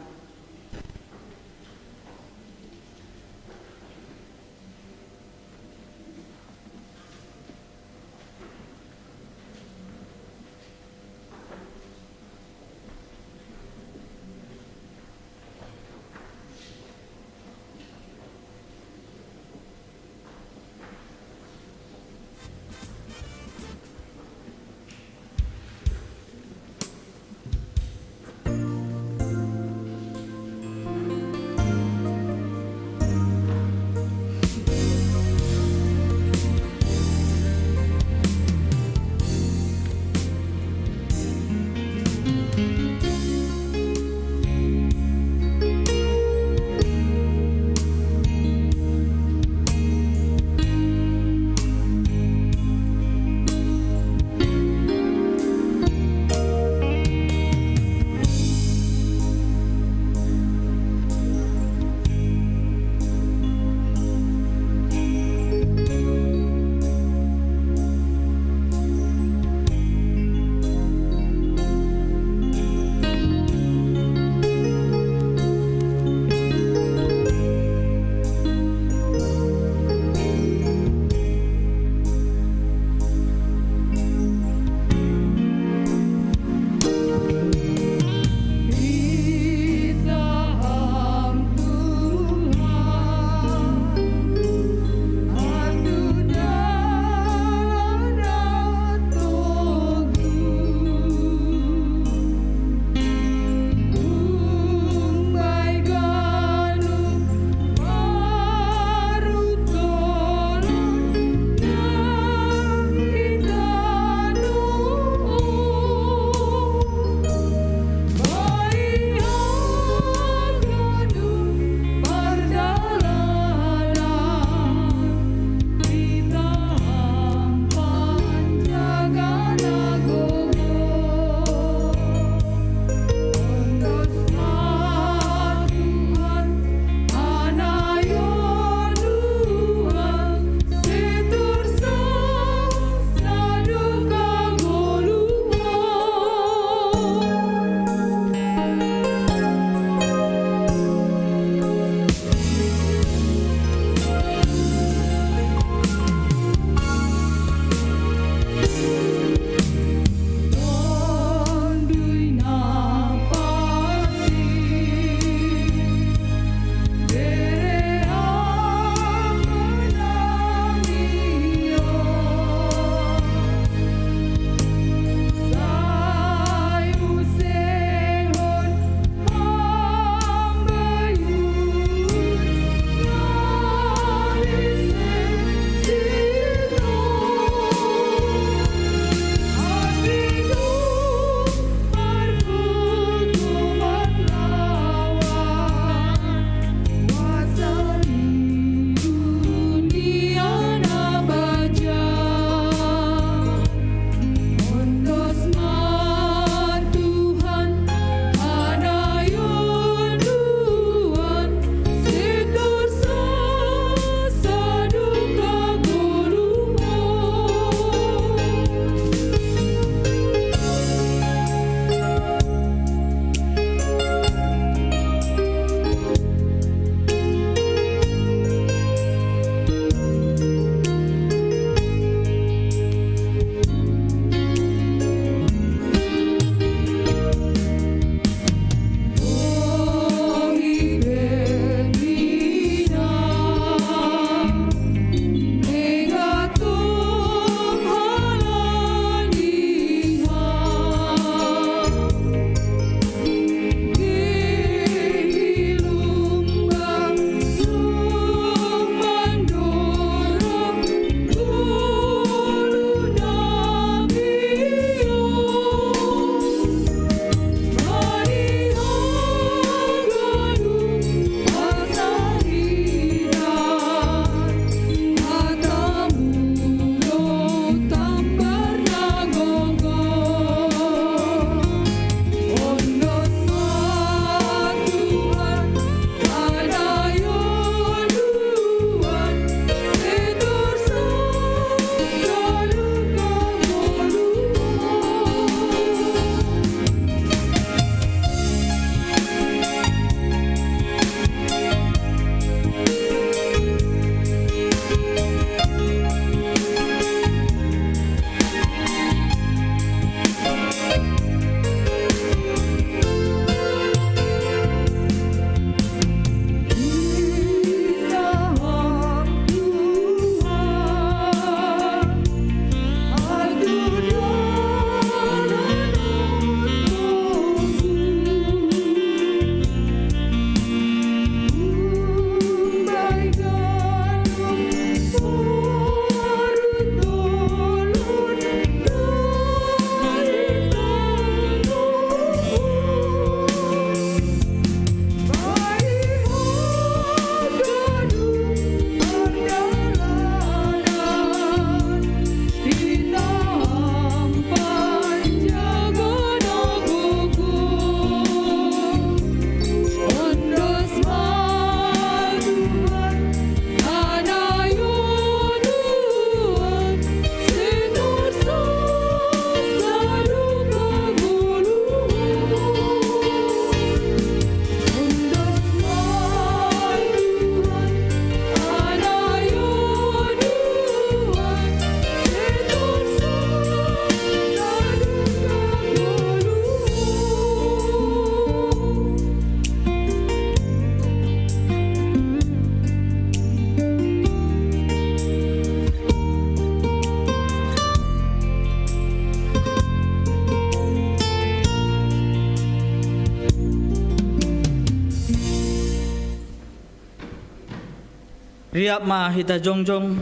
Riap ma hita jongjong.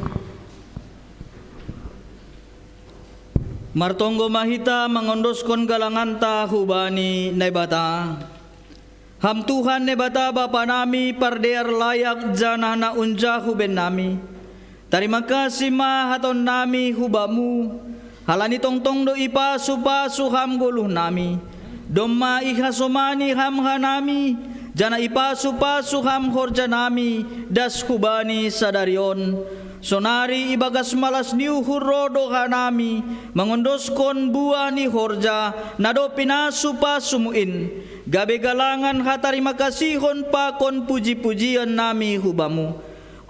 Martonggo ma hita mangondoskon galanganta hubani Naibata. Ham Tuhan Naibata Bapa nami pardear layak janah na unjahu bennami. Tarima kasih ma hatonnami hu Bamu, halani tongtong do ipasu-pasu Ham goluhnami. Domma ihasomani Ham hanami, janah ipasu-pasu Ham horjanami das hubani sadari on. Sonari ibagas malas ni uhur ro do hanami mangondoskon buah ni horja na dob pinasu-pasumu in, gabe galangan hatarima kasihon pakon puji-pujian nami hu Bamu.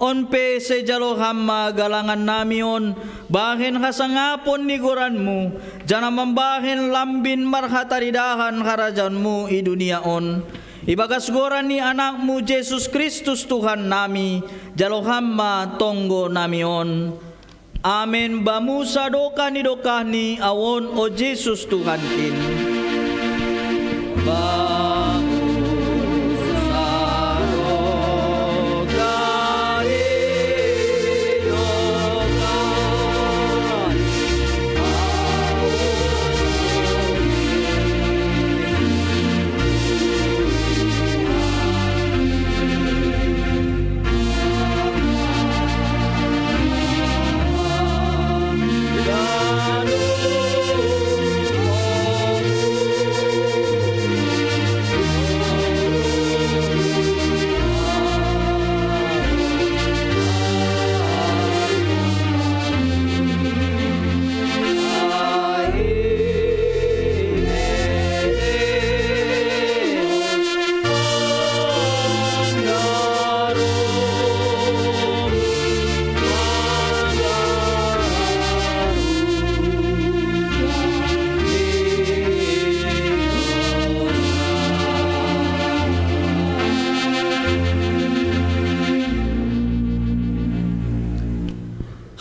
On pe sai jalo Ham ma galangan nami on bahen hasangapon ni goranMu, janah mambahen lambin marhataridahan harajaonMu i dunia on. Ibagas goran ni AnakMu Jesus Kristus Tuhan nami, jalo Ham ma tonggo nami on. Amen. Bamu sadokah ni dokahni, ahu on, o Jesus Tuhankin. Bamu sadokah ni dokahni, ahu on, o Jesus Tuhankin.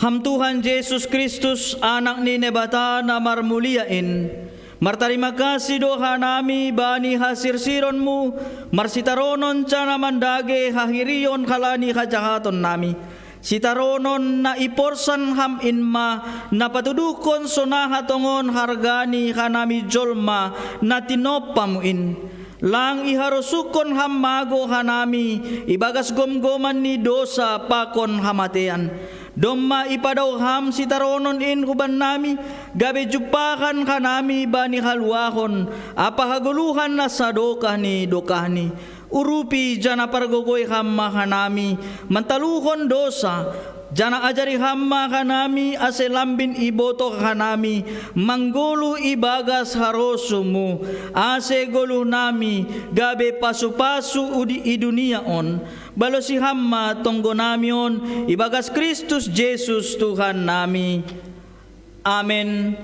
Ham Tuhan Jesus Kristus, Anak ni Naibata na marmulia in, martarima kasih do hanami bani hasirsironMu, marsitaronon janah mandage hahirion halani hajahatonnami. Sitaronon na iporsan Ham in ma na patuduhkon sonaha tongon harga ni hanami jolma na tinompaMu in. Lang iharosuhkon Ham mago hanami ibagas gomgoman ni dousa pakon hamatean. Domma ipadao Ham sitaronon in hubannami, gabe jumpahan hanami bani haluahon ampa hagoluhan na sadokah ni dokahni. Urupi janah pargogoi Ham ma hanami mantaluhon dousa, janah ajari Ham ma hanami ase lambin ibotoh hanami manggoluh ibagas harosuhMu, ase goluhnami gabe pasu-pasu udi i dunia on. Balosi Ham ma tonggonami on ibagas Kristus Jesus Tuhannami. Amen.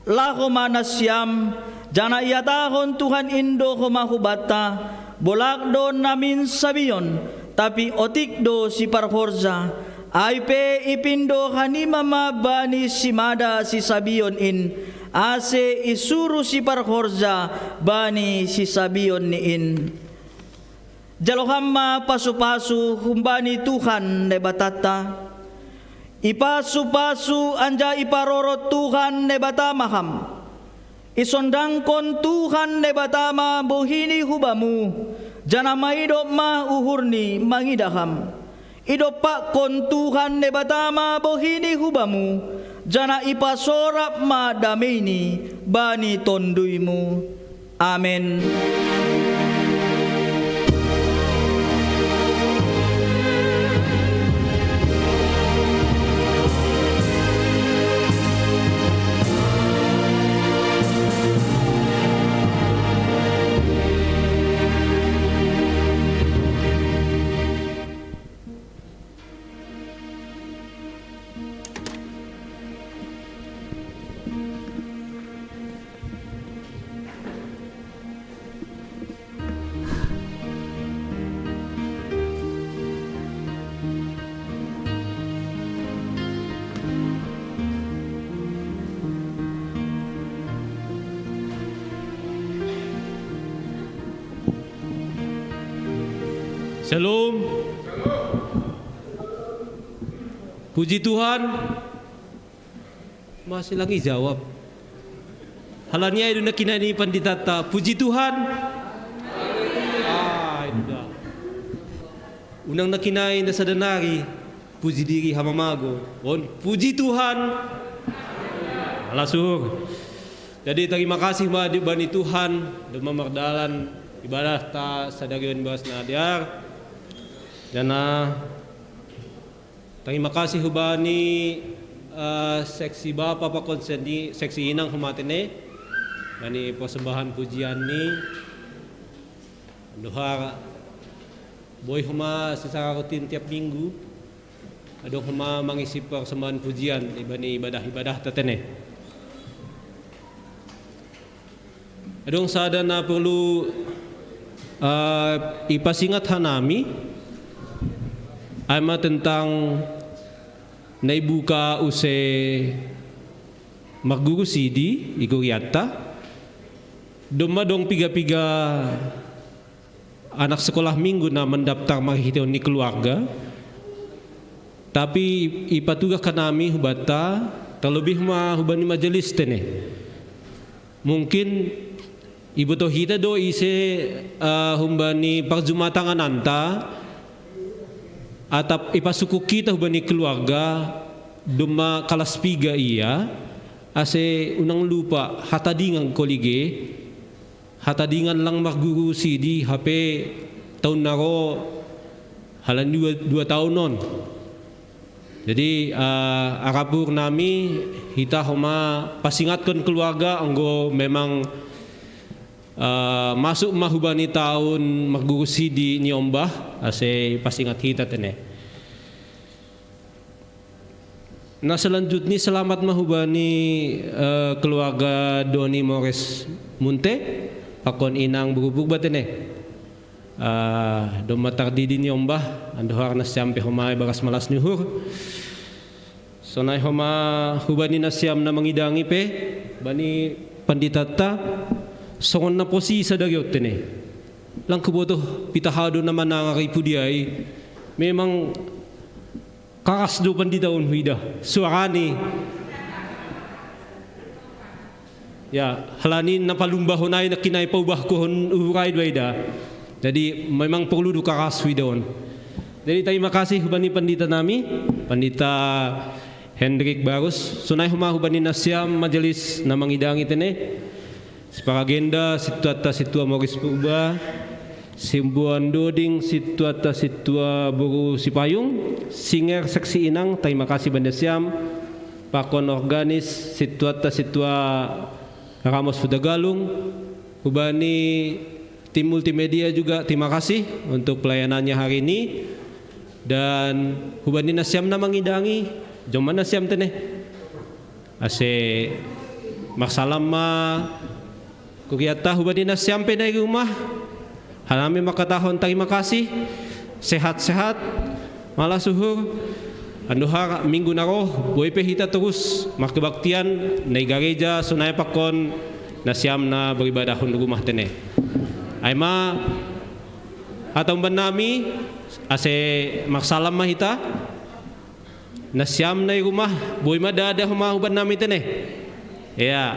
Laho ma nasiam, janah ihatahon Tuhan in do homa hubanta: Bolak do namin sabion, tapi otik do siparhorja. Ai pe ipindo hanima ma bani simada sisabion in, ase isuruh siparhorja bani sisabion ni in. Jalo Ham ma pasu-pasu humbani Tuhan Naibatanta. Ipasu-pasu anjaha iparorot Tuhan Naibata ma Ham. Isondangkon Tuhan Naibata ma bohini hu Bamu, janah maidop ma uhurni mangidah Ham. Idompakkon Tuhan Naibata ma bohini hu Bamu, janah ipasorap ma dameini bani tonduyMu. Amen. Shalom. Puji Tuhan. Masih lagi jawab. Halani ai do na kinain ni panditata. Puji Tuhan. Ah, itu dah. Unang na kinain na sada nari. Puji diri hamamago. On, puji Tuhan. Ala suhur. Jadi tarima kasih ma di bani Tuhan do mamardalan ibadah ta sadari on bagas na diar. Dan ah, tarima kasih hubani ah, seksi bapa pakon sendi- seksi inang humatene. Bani persembahan pujian ni. Dohar boi huma secara rutin tiap minggu. Adong huma mangisi persembahan pujian ibani ibadah-ibadah tatene. Adong sada na perlu ah, ipasingat hanami. Ai ma tentang na ibuka use marguru sidi i kuriatta. Domma dong piga-piga anak sekolah minggu na mandaptar marhiteon ni keluarga. Tapi ipatugah hanami hubanta, terlebih ma hubani majelis tene. Mungkin iboto hita do ise ah, humbani parjumatangananta atap ipasukuk hita hubani keluarga domma kalas piga ia, ase unang lupa hatadingan kolige. Hatadingan lang marguru sidi hape taun na ro halan dua, dua taun on. Jadi ah, arapur nami hita homa pasingatkon keluarga anggo memang ah, masuk ma hubani taun marguru sidi ni ombah ase pasingat hita tene. Na selanjutni selamat ma hubani eh, keluarga Doni Mores Munte pakon inang berubuk batene. Ah, domma tardidi ni ombah andohar nasiam pe homa bagas malas ni uhur. Sonai homa hubani nasiam na mangidangi pe bani panditata songon na posi sadari on tene. Lang huboto pitahado na manangari pudiai. Memang karas do pandita on huida suarani. Ya, halani na palumbahon ai na kinai paubahkon uhurai do aida. Jadi memang perlu do karas huida on. Jadi tarima kasih hubani pandita nami, pandita Hendrik Barus. Sonai homa hubani nasiam majelis na mangidangi tene. Siparagenda sintuatta sintua Moris Purba, Simbuan Doding sintuatta sintua boru Sipayung, singer seksi inang, tarima kasih bani nasiam, pakon organis sintuatta sintua Ramos Hutagalung, hubani tim multimedia juga terima kasih untuk pelayanannya hari ini. Dan hubani nasiam na mangidangi, jomma nasiam tene. Ase marsalam ma kuriatta hubani nasiam pe na i rumah. Hanami mangkatahon tarima kasih. Sehat-sehat. Malas uhur. Andohar minggu na ro boi pe hita torus markebaktian na i gareja sonai pakon nasiam na beribadah on rumah tene. Ai ma hata umbahen nami ase marsalam ma hita. Nasiam na i rumah boi ma dada homa umbahen nami tene. Ia.